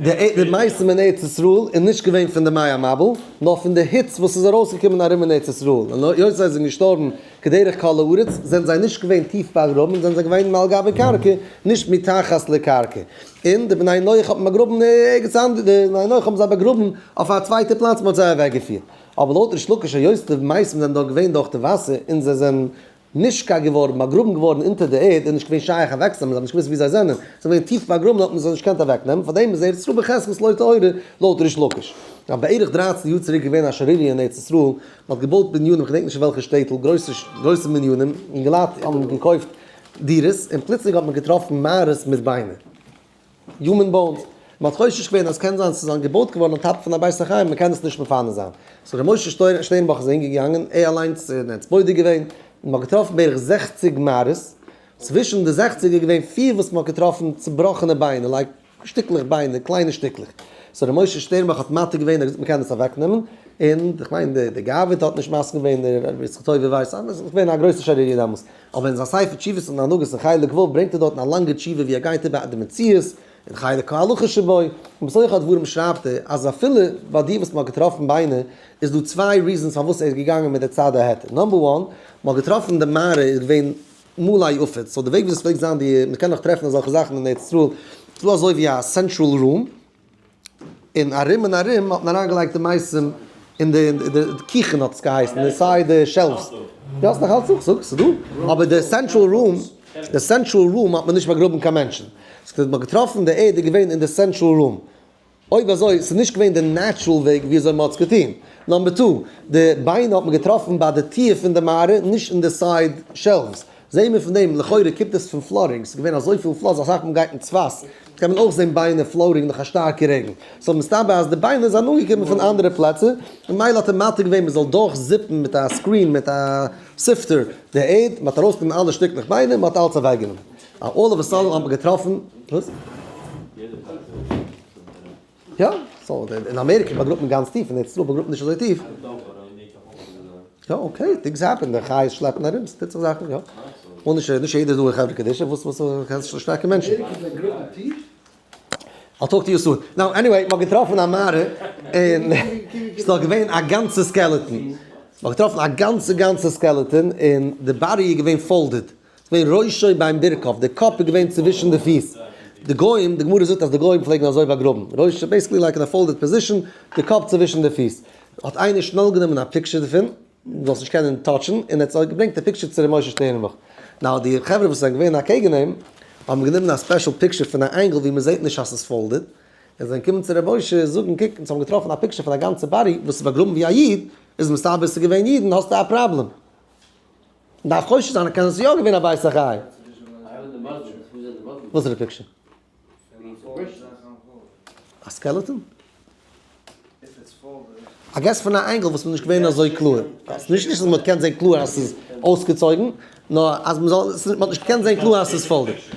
די מתים אין ארץ ישראל איז נישט געווען פון די מי המבול, נאר פון די היץ וואס איז ארויסגעקומען ארום אין ארץ ישראל. און היות זיי זענען געשטארבן כדרך כל הארץ, זענען זיי נישט געווען טיף באגראבן, זענען זיי געווען מעל גבי קרקע, נישט מתחת לקרקע. און די בני נח האט מען באגראבן ערגעץ אנדערש, די בני נח האבן זיי באגראבן אויף א צווייטע פלאץ, מען האט זיי אוועקגעפירט. אבער לויט ריש לקיש היות די מתים זענען דארט געווען דורך די וואסער און זיי זענען נשקע געווארן, באגראבן געווארן אונטער די ערד, איז נישט געווען שייך אוועקצונעמען, זיי האבן נישט געוואוסט וואו זיי זענען, זיי זענען געווען טיף באגראבן האט מען זיי נישט געקענט אוועקנעמען, פארדעם איז ארץ ישראל בחזקת לא טהורה לויט ריש לקיש. נאך בערך 13 יאר צוריק איז געווען א שערוריה אין ארץ ישראל, מען האט געבויט בנינים, כ'געדענק נישט אין וועלכע שטעטל, גרויסע גרויסע בנינים, אינגעלייט האבן געקויפט דירות, און פלוצלינג האט מען געטראפן מערות מיט ביינער. Human bones. מען האט חושש געווען אז קען זיין ס'איז געבויט געווארן on top פון א בית החיים, מען קען עס נישט מפנה זיין. So ר' משה שטערנבאך איז אהינגעגאנגען, ער אליינס און ער האט עס בודק געווען, און מען האט געטראפן בערך 60 מערות, צווישן די 60 איז געווען פיר וואס מען האט געטראפן צובראכענע ביינער, like שטיקלעך ביינער, קליינע שטיקלעך. So ר' משה שטערנבאך האט מתיר געווען, ער האט געזאגט מען קען עס אוועקנעמען, און איך מיין די גאב"ד האט נישט מסכים געווען, ר' יצחק טובי' ווייס, עס איז געווען א גרויסע שערוריה דעמאלס. אבער אין זיין ספר תשובות און הנהגות אין חלק ו' ברענגט ער דארטן א לאנגע תשובה ווי ער גייט איבער די מציאות און חלק ההלכה שבו, און בתוך הדברים שרייבט ער אז אפילו ביי די וואס מען האט געטראפן ביינער איז דא צוויי reasons פארוואס ער איז געגאנגען מיט די צד ההיתר, number one, מען האט געטראפן די מערה איז געווען מלא עפר, so די וועג ווי עס פלעגט זיין די, מען קען נאך טרעפן אזעלכע זאכן אין ארץ ישראל, ס'איז דא אזוי ווי א central room, און ארום און ארום האט מען אריינגעלייגט די מתים אין די קיכן האט עס געהייסן, די side shelves. יא ס'נאך אלץ דא, כ'זאג ס'איז דא. אבער די central room, די central room האט מען נישט באגראבן קיין מענטשן. ס'האט מען געטראפן די ערד איז געווען אין די central room. אויב אזוי, ס'איז נישט געווען די natural וועג ווי אזוי מ'האט עס געטון. Number two, די ביינער האט מען געטראפן ביי די טיר פון די מערה, נישט אין די side shelves. זעהן מיר פון דעם, לכאורה קומט עס פון flooding, ס'איז געווען אזויפיל floods, אסאך מאל גייט אין צפת, קען מען אויך זעהן ביינער floating נאך א שטארקע רעגן, so מסתבר אז די ביינער זענען אנגעקומען פון אנדערע פלעצער, ממילא האט ער מתיר געווען מען זאל דורך זיפן מיט א screen מיט א sifter די ערד, מען האט ארויסגענומען אלע שטיקלעך ביינער, מען האט אלץ אוועקגענומען. All of a sudden האט מען געטראפן, וואס? יא, so אין אמעריקע באגראבט מען גאנץ טיף, אין ארץ ישראל באגראבט מען נישט אזוי טיף. יא okay, things happen, די חיות שלעפן ארום, ס'טוט זיך זאכן, יא. און נישט נישט יעדער איז דא אין חברה קדישא, וואס וואס קענסט שטארקע מענטשן. I'll talk to you soon. Now anyway, מ'האט געטראפן א מערה, און ס'איז דאך געווען א גאנצע skeleton. מ'האט געטראפן א גאנצע גאנצע skeleton, און די body איז געווען folded. ס'איז געווען ראשו בין ברכיו, די קאפ איז געווען צווישן די פיס. די גוים, די גמרא זאגט אז די גוים פלעגן אזוי באגראבן. ראשו basically like אין א folded position, די קאפ צווישן די פיס. האט איינער שנעל גענומען א picture דערפון, זאלסט נישט קענען touch ן, און ער האט געברענגט די picture צו ר' משה שטערנבוך. Now די חברה וואס זענען געווען אקעגן אים, האבן גענומען א special picture פון א angle ווי מ'זעט נישט אז ס'איז folded, און זענען געקומען צו ר' משה זאגן, קוק, אונז האבן געטראפן א picture פון א גאנצע body וואס איז באגראבן ווי א איד, איז מסתבר ס'איז געווען אידן, האסטו א פראבלעם. דארף חושש זיין אז קען עס יא געווען א בית החיים. וואס איז די picture? א skeleton? I guess פון א angle וואס איז נישט געווען אזוי קלאר. נישט נישט אז מען קען זען קלאר אז ס'איז אויסגעצויגן, נאר אז מען זאל, מען האט נישט געקענט זען קלאר אז ס'איז folded.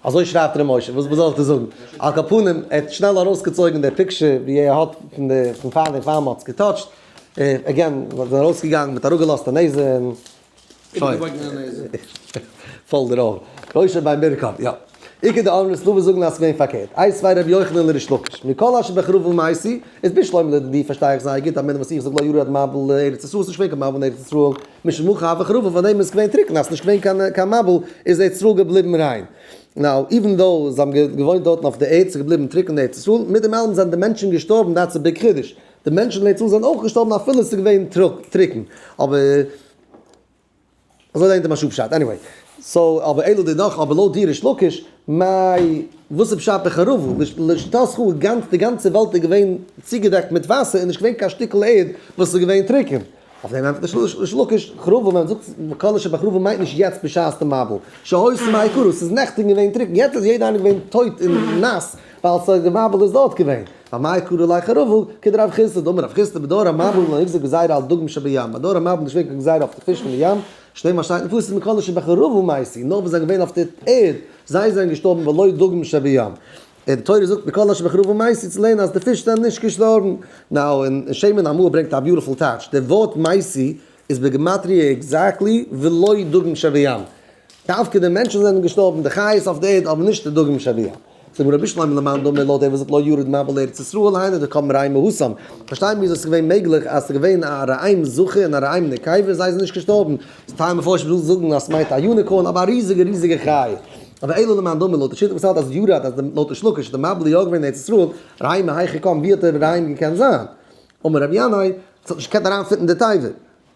אזוי שרייבט ר' משה, וואס זאל איך דיר זאגן? על כל פנים, ער האט שנעל ארויסגעצויגן די picture ווי ער האט פון די פון פאר די פאר מען האט עס גע touch ט. Again, מ'האט זיי ארויסגעגאנגען מיט אראפגעלאזטע נעזער און שוין. Folded over. ראשו בין ברכיו, יא. איכא דאמרי ס'דא וואס זאגן אז ס'געווען פארקערט. איתיביה רבי יוחנן לריש לקיש. מכל אשר בחרבה מתו, איז בשלמא לדידי פארשטיי איך זייער גוט אז מיט וואס איך זאג לא ירד מבול לארץ ישראל ס'נישט געווען קיין מבול אין ארץ ישראל משום הכי הוה חרבה פאר דעם איז געווען טרוקן אז ס'נישט געווען קיין קיין מבול איז ארץ ישראל געבליבן ריין. Now even though זיי האבן געוואוינט דארטן אויף די ערד ס'איז געבליבן טרוקן אין ארץ ישראל מיט דעם אלעם זענען די מענטשן געשטארבן that's a big חידוש. די מענטשן אין ארץ ישראל זענען אויך געשטארבן אפילו ס'איז געווען טרוקן אבער. אזוי לערנט די מהרש"א פשט, anyway. So אבער אלא דידך אבער לויט דיר ריש לקיש, מאי וואס איז פשט בחרבה? לשיטתך גאנץ די גאנצע וועלט איז געווען צוגעדעקט מיט וואסער און נישט געווען קיין שטיקל ערד וואס איז געווען טרוקען. אויף דעם ענטפערט ריש לקיש, חרבה ווען מען זאגט מכל אשר בחרבה מיינט נישט יעצט בשעת די מבול, שהיתה מעיקרא, ס'איז נעכטען געווען טרוקען, יעצט איז יעדער איינער געווען טויט און נאס ווייל ס'איז די מבול איז דארט געווען. ואמאי קרי ליה חרבה, כדרב חסדא, דאמר רב חסדא בדור המבול לא נגזר גזירה על דגים שבים, בדור המבול נישט געווען קיין גזירה אויף די פיש פון די ים, שנאמר שטייט אין פסוק מכל אשר בחרבה מתו, נאר וואס זענען געווען אויף די ערד, זיי זענען געשטארבן ולא דגים שבים. און די תורה זאגט מכל אשר בחרבה מתו צו לערנען אז די פיש זענען נישט געשטארבן. Now אין שמן המאור ברענגט א beautiful טייטש, די ווארט מתו איז בגימטריא exactly ולא דגים שבים. דווקא די מענטשן זענען געשטארבן, די חיות אויף די ערד, אבער נישט די דגים שבים. זאגט רבי שלמה למאן דאמר לויט דעם וואס זאגט לא ירד מבול לארץ ישראל היינו דקם רעיא מהתם. פארשטיי מיר וויאזוי עס איז געווען מעגליך אז עס איז געווען א רעים זכר און א רעים נקבה זיי זענען נישט געשטארבן. ס'טייל מפרשים ווילן זאגן אז ס'מיינט א unicorn אבער א ריזיגע ריזיגע חיה. אבער אלא למאן דאמר לויט די שיטה וואס האלט אז ירד אז לויט ריש לקיש איז די מבול יא געווען אין ארץ ישראל, רעים מהיכא קם ווי האט דער רעים געקענט זיין? אמר רבי ינאי, עס האט נישט געקענט אריינפיטן די תיבה.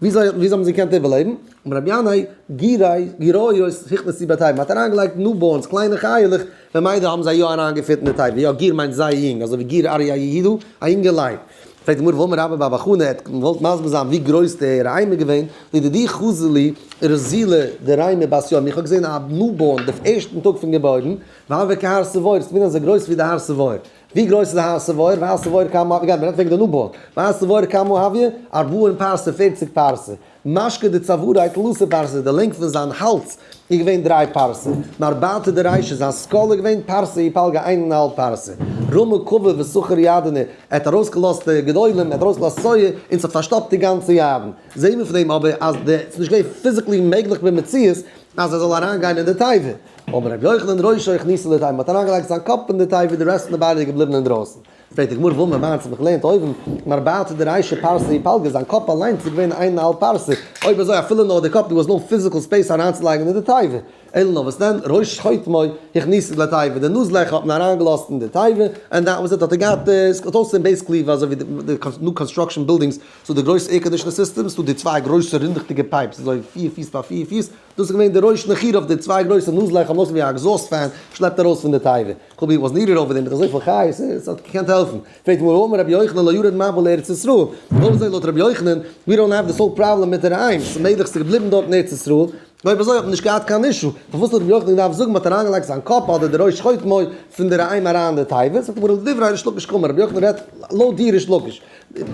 וויאזוי וויאזוי האבן זיי געקענט איבערלעבן? אמר רבי ינאי, גירי, גיריות הכניסו בתיבה, מ'האט אריינגעלייגט newborns, קליינע חיה'לעך, במילא האבן זיי יא אריינגעפיט אין די תיבה, יא גור מיינט זייער יונג, אזוי ווי גור אריה יהודה, א יונגע לייב. פרעגט די גמרא והאמר רבה בר בר חנה, ער האט געוואלט מסביר זיין ווי גרויס די רעים איז געווען, לדידי חזי לי רזילא דריימא בת יום, איך האב געזען א newborn די ערשטן טאג פון געבוירן, והוה כהר תבור, עס איז געווען אזוי גרויס ווי די הר תבור. ווי גרויס איז די הר תבור? והר תבור כמה הויא, מ'רעדט וועגן די newborn. והר תבור כמה הויא, ארבעין פרסה, 40 פרסה. משכא דצואריה תלתא פרסה, די לענג פון זיין האלז איז געווען דריי פרסה. מרבעתא דרישא, זיין skull איז געווען פרסה ופלגא, איין און א האלב פרסה. רמא כובי וסכר ירדנא, ער האט ארויסגעלאזט די גדולים, ער האט ארויסגעלאזט צואה, און ס'האט פארשטאפט די גאנצע ירדן. זעהן מיר פון דעם אבער אז די, ס'איז נישט געווען physically מעגליך במציאות אז ער זאל אריינגיין אין די תיבה. אמר רבי יוחנן ראשו הכניסו לתיבה, מ'האט אריינגעלייגט זיין קאפ אין די תיבה, די rest פון די body איז געבליבן אינדרויסן. פרעגט די גמרא והאמר מר, האט געלערנט אויבן, מרבעתא דרישא פרסה ופלגא, זיין קאפ אליינס איז געווען איין און א האלב פרסה, אויב אזוי אפילו נאר די קאפ, there was no physical space אריינצולייגן אין די תיבה. אלא נאר וואס דען, ראש חוטמו הכניסו לתיבה, די נאז לעכער האט מען אריינגעלאזט אין די תיבה, and that was it, האט ער געהאט, עס האט אויסגעזען basically ווי אזוי ווי די new construction buildings, ס'דא די גרויסע air conditioner systems, ס'דא די צוויי גרויסע רינדעכדיגע pipes, אזוי 4 פיס ביי 4 פיס, דאס איז געווען די ראש נחיר אויף די צוויי גרויסע נאזלעך האבן אויסגעזען ווי א exhaust fan שלעפט ארויס פון די תיבה. קאבי was needed over there מיט אזויפיל חיות, עס האט געקענט העלפן. פרעגט די גמרא אמר רבי יוחנן לא ירד מבול לארץ ישראל. אויב אזוי לויט רבי יוחנן, we don't have this whole problem מיט די רעים, ס'איז מעגליך ס'איז געבליבן דארט אין ארץ ישראל. אויב אזוי האט מען נישט געהאט קיין issue. פארוואס האט רבי יוחנן געדארפט זאגן מ'האט אריינגעלייגט זיין קאפ אדער די ראש חוטמו פון די רעים אריין אין די תיבה? זאגט די גמרא לדברי ריש לקיש קאמר, רבי יוחנן רעדט לויט דיר ריש לקיש.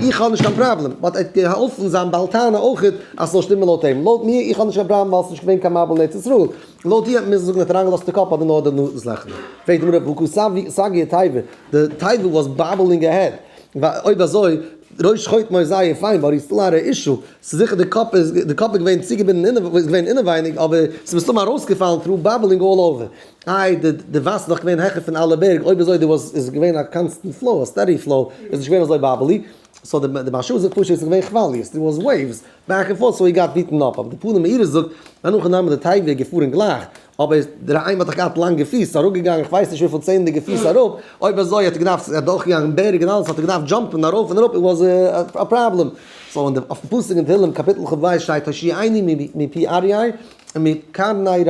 איך האב נישט קיין פראבלעם, but ער האט געהאלפן זיין בעל טענה אויכעט אז ס'זאל שטימען לויט אים. לויט מיר, איך האב נישט קיין פראבלעם ווייל ס'נישט געווען קיין מבול אין ארץ ישראל. לויט דיר האט מען מוזן זאגן ער האט אריינגעלאזט די קאפ אדער נאר די נאז לעכער. פרעגט די גמרא והא קא סגיא תיבה, די תיבה was bubbling ahead. אויב אזוי, ראש חוטמו איז זייער פיין, but he still had a issue. ס'איז זיכער די קאפ איז, די קאפ איז געווען צוגעבינדן איז געווען אינעווייניג, אבער ס'איז מסתמא ארויסגעפאלן through bubbling all over. איי, די וואסער איז דאך געווען העכער פון אלע בערג, אויב אזוי there was איז געווען א constant flow, א steady flow, איז נישט געווען אזוי bubbly. So די מהרש"א זאגט פשוט ס'איז געווען כוואליעס, there was waves, back and forth, so he got beaten up. אבער די פנים מאירות זאגט, אין הכי נמי די תיבה איז געפארן גלייך, אבער דער רעים האט דאך געהאט לאנגע פיס, ס'איז אראפגעגאנגען כ'ווייס נישט וויפיל צענדליגע פיס אראפ, אויב אזוי האט ער געדארפט, ער איז דורכגעגאנגען בערג און אלעס, האט ער געדארפט jump ן ארויף און אראפ, it was a problem. So אויפן פסוק אין תהלים קאפיטל כ"ב שטייט הושיעני מפי אריה ומקרני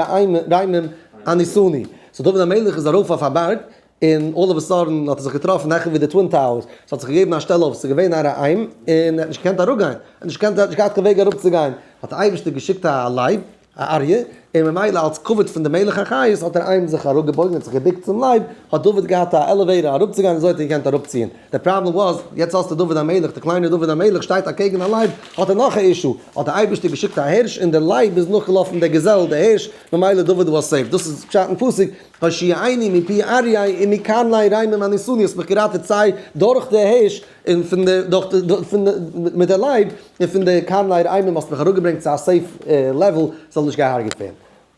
רמים עניתני. So דוד המלך איז ארויף אויף א בארג, און all of a sudden האט ער זיך געטראפן העכער ווי די Twin Towers, ס'האט זיך געגעבן א שטעל אויף, ס'איז געווען א רעים, און ער האט נישט געקענט אראפגיין, ער האט נישט געקענט, ער האט נישט געהאט קיין וועג אראפצוגיין, האט דער אייבערשטער געשיקט א לייב, א אריה, און ממילא אלס כבוד פון די מלך החיות האט דער רעים זיך אראפגעבויגן, האט זיך געבוקט צום לייב, האט דוד געהאט א elevator אראפצוגיין, אזוי האט ער געקענט אראפציען. די פראבלעם was, יעצט האסטו דוד המלך, די קליינער דוד המלך שטייט אקעגן א לייב, האט ער נאך א issue, האט דער אייבערשטער געשיקט א הערש און דער לייב איז נאכגעלאפן דער געזעל, דער הערש, ממילא דוד was safe. דאס איז פשט אין פסוק, הושיעני מפי אריה ומקרני רמים עניתני, האסט מיך געראטעוועט סיי דורך די הערש און פון די, דורך די, פון די, מיט די לייב, און פון די קרני רמים האסט מיך אראפגעברענגט צו א safe level, זאל נישט געהארגעט ווערן.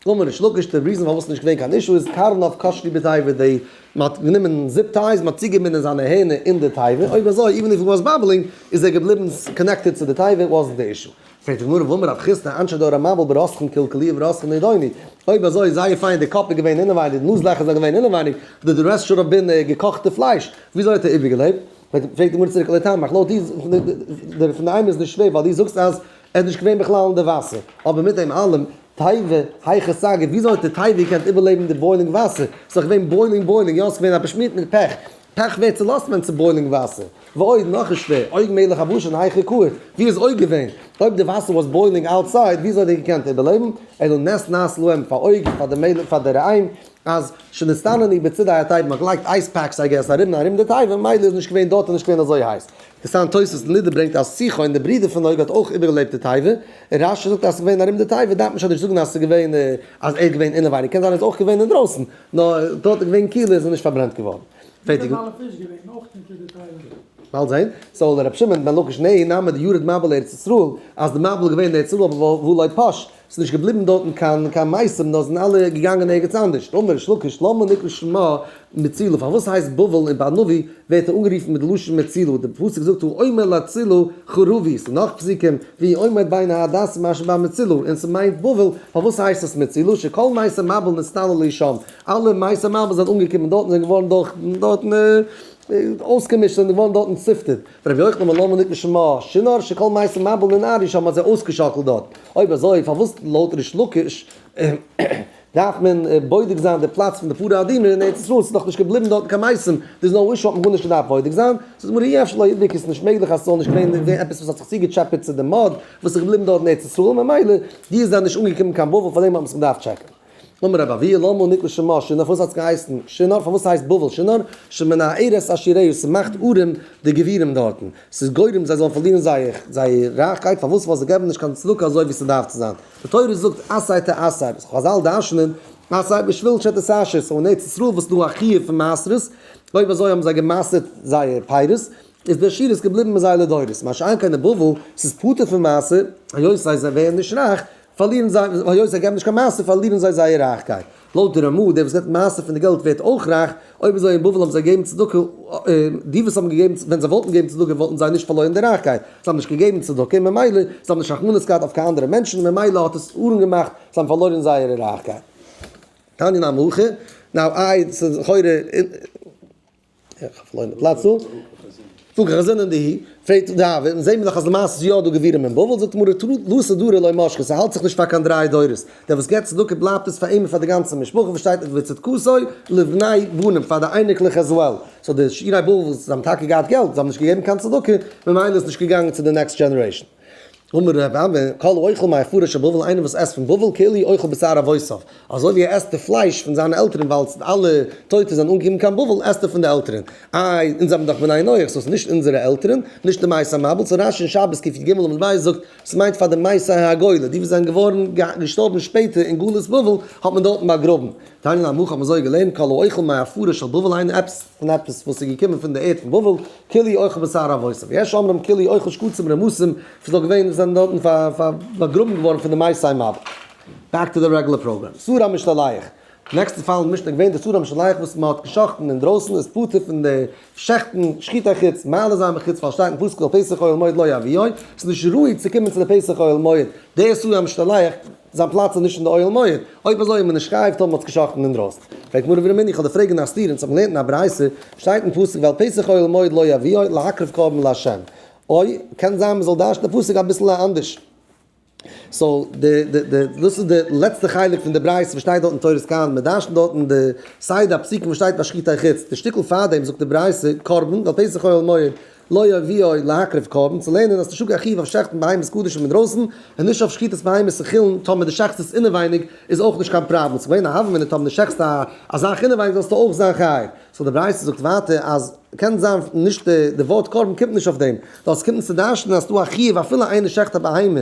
אמר ריש לקיש, די reason פארוואס ס'נישט געווען קיין issue איז קרניו קשרו בתיבה, די מ'האט גענומען zip ties, מ'האט צוגעבינדען זיינע הערנער אין די תיבה, אויב אזוי even if he was bubbling איז ער געבליבן connected צו די תיבה, wasn't די issue. פרעגט די גמרא והאמר רב חסדא אנשי דור המבול ברותחין קלקלוהו וברותחין נידונו, אויב אזוי איז זייער פיין די קאפ איז געווען אינעווייניג די נאז לעכער זענען געווען אינעווייניג, די rest should have been געקאכטע פלייש, וויאזוי האט ער איבערגעלעבט? פרעגט די גמרא צוריק לטעמיך, לויט דיר פון די אימא איז נישט שווער ווייל דו זאגסט אז ער איז נישט געווען בכלל אין די וואסער, אבער מיט דעם אלעם, תיבה, היכי סגי, וויאזוי האט די תיבה געקענט איבערלעבן די boiling וואסער? ס'איז דאך געווען boiling boiling, יא ס'איז געווען א באשמירט מיט פעך, פעך ווערט צולאזט ווען ס'איז boiling וואסער. ועוד, נאך איז שווער, עוג מלך הבשן היכי קאי, ווי איז עוג געווען? אויב די וואסער was boiling outside, וויאזוי האט ער געקענט איבערלעבן? אלא נס נעשה להם פאר עוג, פאר די מלך, פאר די רעים, אז שנצטננו בצידי התיבה, מ'האט געלייגט ice packs I guess ארום און ארום די תיבה, ממילא איז נישט געווען דארט איז נישט געווען אזוי הייס. אינטערעסאנט תוספות אין נדה ברענגט אז סיחון די ברודער פון עוג האט אויך איבערגעלעבט די תיבה, און רש"י זאגט אז ס'איז געווען ארום די תיבה, דארף מען שוין נישט זאגן אז ס'איז געווען אז ער איז געווען אינעווייניג, קען זיין ער איז אויך געווען אינדרויסן, נאר דארט איז געווען קילער איז ער נישט פארברענט געווארן. ווי איז דער בעל הפיש געווען? אויך אונטער די תיבה? באלד זעהן. so לר' שמעון בן לקיש נהי נמי דירד מבול לארץ ישראל, אז די מבול איז געווען אין ארץ ישראל אבער והא לא פש, ס'איז נישט געבליבן דארטן קיין קיין מתים נאר זענען אלע געגאנגען ערגעץ אנדערש. אמר ריש לקיש למה נקרא שמה מצולה, פארוואס הייסט בבל און ביי נביא ווערט ער אנגערופן מיט די לשון מצולה, די פסוק זאגט הוא אומר להצילו חרבי, ס'איז נאך פסוקים ווי עומד בין ההדסים אשר במצולה און ס'מיינט בבל, פארוואס הייסט עס מצולה, שכל מתי מבול נצטללו שם, אלע מתי מבול זענען אנגעקומען דארטן זענען געווארן דורך דארטן אויסגעמישט זענען געווארן דארטן sifted, רבי יוחנן אמר למה נקרא שמה שנער שכל מתי מבול ננערו שם האט זיי אויסגעשאקלט דארט, אויב אזוי פארוואס לויט ריש לקיש דארף מען בודק זיין די פלאץ פון די פרה אדומה אין ארץ ישראל, ס'איז דאך נישט געבליבן דארטן קיין מתים, there's no issue האט מען גארנישט געדארפט בודק זיין, זאגט די גמרא אי אפשר לא ידבק איז נישט מעגליך אז ס'זאל נישט געווען עפעס וואס האט זיך צוגעטשעפעט צו די mud וואס איז געבליבן דארט אין ארץ ישראל, ממילא די זענען נישט אנגעקומען קיין בבל פארדעם האט מען עס געדארפט טשעקן. אמר רבי אבהו למה נקרא שמה שנער פארוואס האט עס געהייסן שנער פארוואס הייסט בבל שנער שמנערת עשיריה ס'מאכט ארעם די גבירים דארטן ס'איז גורם זיי זאלן פארלירן זייער זייער רייכקייט פארוואס ווייל זיי געבן נישט קיין צדקה אזוי ווי ס'דארף צו זיין די תורה זאגט עשר תעשר חזל דרש'נען עשר בשביל שתתעשר so אין ארץ ישראל וואס איז דא א חיוב פון מעשרות אויב אזוי האבן זיי גע'מעשר'ט זייער פירות איז די עשירות געבליבן מיט זיי לדורות מה שאין כן אין בבל ס'איז פטור פון מעשר היות זיי ווערן נישט רייך פארלירן זיי, היות זיי געבן נישט קיין מעשר פארלירן זיי זייער רייכקייט. לויט די רמ"א, דער וואס געבט מעשר פון די געלט ווערט אויך רייך, אויב אזוי אין בבל האבן זיי געגעבן צדקה, די וואס האבן געגעבן, ווען זיי וואלטן געגעבן צדקה וואלטן זיי נישט פארלוירן די רייכקייט, זיי האבן נישט געגעבן צדקה, ממילא, זיי האבן נישט רחמנות געהאט אויף קיין אנדערע מענטשן, ממילא האט עס ארעם געמאכט, זיי האבן פארלוירן זייערע רייכקייט. תניא נמי הכי, now איי, ס'איז לכאורה. איך האב פארלוירן די פלאץ דא. זאג איך זענען די פרעגט די אב און זעהן מיר דאך אז למעשה איז יא דא גבירים אין בבל, זאגט די גמרא תלתא דרי לא משכי, ס'האלט זיך נישט פאר קיין דריי דורות, דער וואס געבט צדקה בלייבט עס פאר אים און פאר די גאנצע משפחה, וואס שטייט וצדקתו לבני בנים פאר די אייניקלעך as well, so די עשירי בבל וואס זיי האבן טאקע געהאט געלט, זיי האבן נישט געגעבן קיין צדקה, ממילא איז נישט געגאנגען צו די next generation. אמר ר' אבא, כל האוכל מעפרה של בבל, איינער וואס עסט פון בבל, כאילו אוכל בשר אבותיו, אזוי ווי ער עסט די פלייש פון זיינע עלטערן ווייל אלע טויטע זענען אנגעקומען קיין בבל, עסט ער פון די עלטערן. איי, אונז זענען דאך בני נח, so ס'איז נישט אונזערע עלטערן, נישט די מתי המבול, so רש"י אין שבת קי"ג עמוד ב' זאגט, ס'מיינט פאר די מתי הגולה, די וואס זענען געווארן געשטארבן שפעטער אין גלות בבל, האט מען דארטן באגראבן. תניא נמי הכי האט מען אזוי געלערנט, כל האוכל מעפרה של בבל, איינער עפעס פון עפעס וואס איז געקומען פון די ערד פון בבל, כאילו אוכל בשר אבותיו. יש אומרים כאילו אוכל שקצים רמסים, ס'איז דאך געווען, זענען דארטן באגראבן געווארן פון די מתי המבול. Back to the regular program. שעיר המשתלח. נעקסטע פאל אין משנה געווען די שעיר המשתלח וואס מען האט געשאכטן אינדרויסן איז פטור פון די שעכטן שחיטה חוץ, מעלה זיין בחוץ ווייל שטייט אין פסוק אל פתח אוהל מועד לא יביאו, ס'איז נישט ראוי צו קומען צו די פתח אוהל מועד. דער שעיר המשתלח זיין פלאץ איז נישט אין די אוהל מועד, אויב אזוי איז מען נישט חייב טאמער מ'האט עס געשאכטן אינדרויסן. פרעגט גמרא ורמינהו, איך האב דיר פרעגן א סתירה, אונז האבן געלערנט אין א ברייתא, שטייט אין פסוק ואל פתח אוהל מועד לא יביאו להקריב קרבן לה'. אוי, קען זיין מ'זאל דרש'ן די פסוק אביסל אנדערש. so די די די דאס איז די לעצטע חלק פון די ברייתא וואס שטייט דארט אין תורת כהנים, מ'דרש'נט דארטן די סדר הפסוקים וואס שטייט ביי שחיטה חוץ, די שטיקל פארדעם זאגט די ברייתא קרבן ואל פתח אוהל מועד לא יביאו להקריב קרבן, צו לערנען אז ס'נישטא קיין חיוב אויף שעכטן בהמות קדשים אינדרויסן, און נישט אויף שחיטת בהמות אין חולין, טאמער דו שעכטסט עס אינעווייניג איז אויך נישט קיין פראבלעם, ס'איז געווען א הוה אמינא טאמער דו שעכטסט א זאך אינעווייניג זאלסטו אויך זיין חייב, so די ברייתא זאגט ווייטער אז קען זיין נישט די ווארט קרבן קומט נישט אויף דעם, נאר עס קומט אונז צו דרש'נען אז ס'דא א חיוב אפילו איינער שעכט א בהמה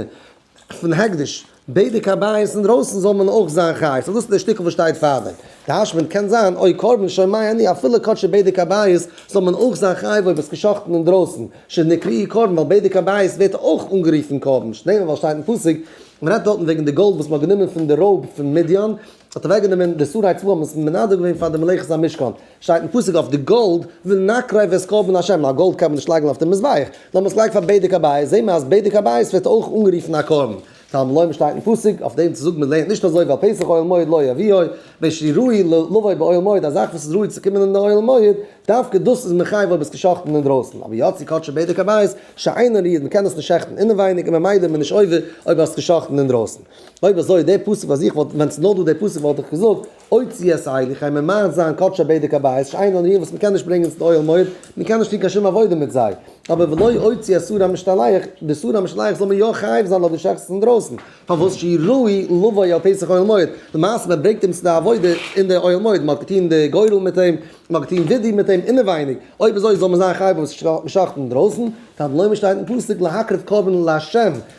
פון הקדש, בדק הבית אינדרויסן זאל מען אויך זיין חייב, so דאס איז דער שטיקל וואס שטייט פארדעם. דרש'ט מען קען זיין או קרבן שומע אני אפילו קדשי בדק הבית זאל מען אויך זיין חייב אויב עס געשאכטן אינדרויסן, שנקראו קרבן ווייל בדק הבית ווערט אויך אנגערופן קרבן, שנאמר ווייל שטייט אין פסוק מען רעדט דארטן וועגן די גאלד וואס מען האט גענומען פון די רויב פון מדיין, האט אוועק גענומען די שרי צבא האבן עס מנדב געווען פאר די מלאכת המשכן, שטייט אין פסוק אויף די גאלד, ונקריב את קרבן ה', א גאלד קען מען נישט לייגן אויף די מזבח, נאר מען עס לייגט פאר בדק הבית, זעהן מיר אז בדק הבית ווערט אויך אנגערופן א קרבן. תלמוד לומר שטייט אין פסוק, אויף דעם צו זאגן מען לערנט נישט אזוי ווייל פתח אוהל מועד לא יביאו, ושראוי לבוא באוהל מועד, א זאך וואס איז ראוי צו קומען אין די אוהל מועד, דווקא דאס איז מחייב אויב עס געשאכטן אינדרויסן, אבער יצאו קדשי בדק הבית, שאינן ראויין, מען קען עס נישט שעכטן אינעווייניג און ממילא איז מען נישט עובר אויב האסט געשאכטן אינדרויסן. אויב אזוי דער פסוק וואס איך וואלט, ווען ס'איז נאר דא דער פסוק וואלט איך געזאגט, הוציא את אלו, כ'גיי ממעט זיין קדשי בדק הבית, שאינן ראויין וואס מ'קען נישט ברענגען צו די אוהל מועד, מ'קען נישט טון קיין שום עבודה מיט זיי. אבער ולא הוציא את שעיר המשתלח, די שעיר המשתלח זאל מען יא חייב זיין אויב דו שעכטסט עס אינדרויסן. פארוואס שראוי לבוא אל פתח אוהל מועד? למעשה מען ברענגט אים צו די עבודה אין די אוהל מועד, מען האט געטון די גורל מיט אים, מען האט געטון וידוי מיט אים אינעווייניג, אויב אזוי זאל מען זיין חייב אויב עס איז געשאכטן אינדרויסן, תלמוד לומר שטייט אין פסוק להקריב קרבן לה',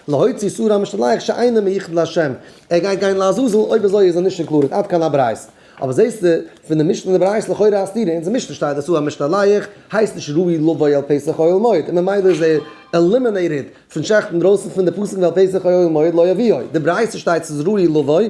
להוציא שעיר המשתלח שאינו מיוחד לה', ער גייט גיין לעזאזל, אויב אזוי איז ער נישט included, עד כאן הברייתא. אבער זעסטו פון די משנה און די ברייתא לכאורה א סתירה, אונזער משנה שטייט אז שעיר המשתלח הייסט נישט ראוי לבוא אל פתח אוהל מועד, און ממילא איז ער eliminated פון שעכטן אינדרויסן פון די פסוק ואל פתח אוהל מועד לא יביאו. די ברייתא שטייט ס'איז ראוי לבוא,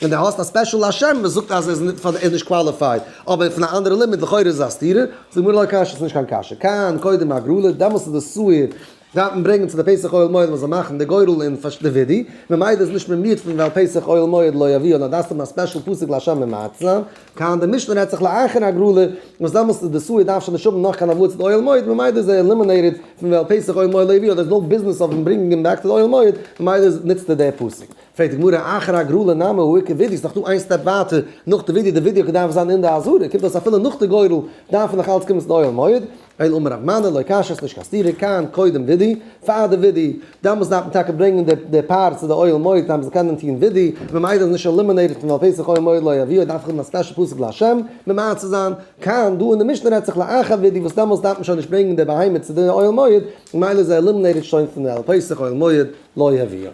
און די האסט א special לשם וואס זאגט אז ער איז נישט qualified, אבער פון א אנדערע לימוד לכאורה איז עס א סתירה, זאגט די גמרא לא קשיא ס'איז נישט קיין קשיא, כאן קודם הגרלה, דעמאלס איז די שעיר דארף מען ברענגען צו די פתח אוהל מועד מען זאל מאכן די גורל און די וידוי, ממילא איז נישט ממיעט פון ואל פתח אוהל מועד לא יביאו נאר דארפסט האבן א special פסוק לשם ממעט זיין, כאן די משנה רעדט זיך לאחר הגרלה, וואס דעמאלס איז די שעיר דארף שוין נישט האבן נאך קיין הבאה צו די אוהל מועד, ממילא איז ער eliminated פון ואל פתח אוהל מועד לא יביאו, there is no business of bringing him back to די אוהל מועד, ממילא נוצט ער די פסוק. פרעגט די גמרא אחר הגרלה נמי הא איכא וידוי, ס'נאך דא איין step ווייטער נאך די וידוי, די וידוי דארף זיין אין די עזרה, קומט אויס אפילו נאך די גורל דארף ער נאך אלץ קומען צו די אוהל מועד, אלא אמר רב מני לא קשיא ס'נישט קיין סתירה, כאן קודם וידוי, פאר די וידוי, דעמאלס דארף מען טאקע ברענגען די פר צו די אוהל מועד כדי מ'זאל קענען טון וידוי, ממילא איז נישט eliminated פון ואל פתח אוהל מועד לא יביאו דארף איך האבן א special פסוק להשם ממעט צו זיין, כאן דא אין די משנה רעדט זיך לאחר וידוי וואס דעמאלס דארף מען שוין נישט ברענגען די בהמה צו די אוהל מועד, ממילא איז ער eliminated שוין פון ואל פתח אוהל מועד לא יביאו.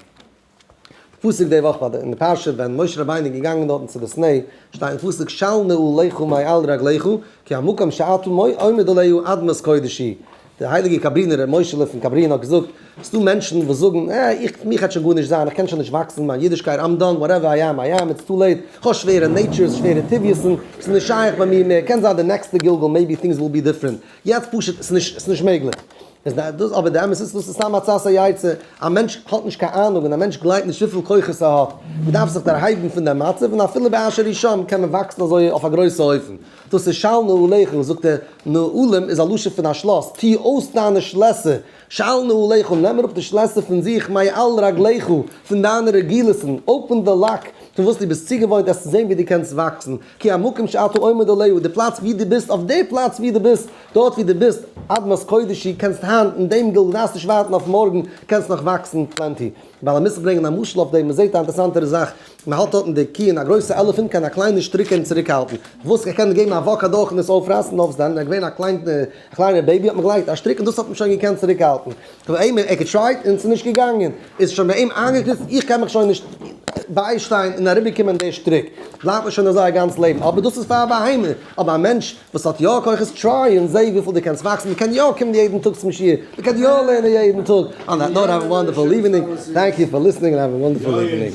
פסוק די וואך ביי די אין די פרשה ווען משה רבינו איז געגאנגען דארטן צו די סנה, שטייט אין פסוק של נעליך מעל רגליך כי המקום שאתה עומד עליו אדמת קודש היא. דער הייליגער קאברינער ר' משה'לע פון קאברין האט געזאגט, ס'איז דא מענטשן וואס זאגן, אה, איך, מיך העט שוין גארנישט זיין, איך קען שוין נישט וואקסן מיין אידישקייט, I'm done, whatever I am, I am, it's too late, איך האב שווערע natures, שווערע טבעיות'ן, ס'איז נישט שייך ביי מיר מער, קען זיין די נעקסטע גלגול maybe things will be different, יעצט פשוט, ס'איז נישט מעגליך. איז דאס אבער די אמת איז דאס איז סתם עצת היצר, א מענטש האט נישט קיין אהנונג און א מענטש גלייבט נישט וויפיל כוחות ער האט, מען דארף זיך דערהייבן פון דעם מצב און אפילו באשר הוא שם קען מען וואקסן אזוי אויף א גרויסע אופן, דאס איז של נעליך, זאגט ער, נעלים איז א לשון פון א שלאס, טו אויס דיינע שלעסער, של נעליך, נעם אראפ די שלעסער פון זיך, מעל רגליך, פון דיינע רגילות'ן, open the lock, פון וואס דו ביסט צוגעוואוינט עס צו זען ווי דו קענסט וואקסן, כי המקום שאתה עומד עליו, די פלאץ ווי דו ביסט, אויף די פלאץ ווי דו ביסט, דארט ווי דו ביסט, אדמת קודש היא, קענסט היינט אין דעם גלגול, דארפסט נישט ווארטן אויף מארגן, קענסט נאך וואקסן plenty. ווייל ער מוז ברענגען א משל אויף דעם, מען זעט א אינטערעסאנטערע זאך, מען האלט דארט אין די קי און א גרויסע elephant קען א קליינע שטריק אים צוריק האלטן, וואס ער קען געבן א walk אדורך און עס אויפרייסן, אויף זיין, ער איז געווען א קליינער baby האט מען געלייגט א שטריק און דאס האט מען שוין געקענט צוריק האלטן, כ'האב אים ער געטרייט און ס'איז נישט געגאנגען, איז שוין ביי אים איינגעקריצט איך קען מיך שוין נישט ביישטיין און אריבערקומען די שטריק, בלייבט מען שוין אזוי א גאנץ לעבן, אבער דאס איז פאר א בהמה, אבער א מענטש וואס האט יא כוחות try און זע וויפיל דו קענסט וואקסן, מען קען יא קומען יעדן טאג צום שיעור, מען קען יא לערנען יעדן טאג, on that note have a wonderful evening, thank you for listening and have a wonderful evening.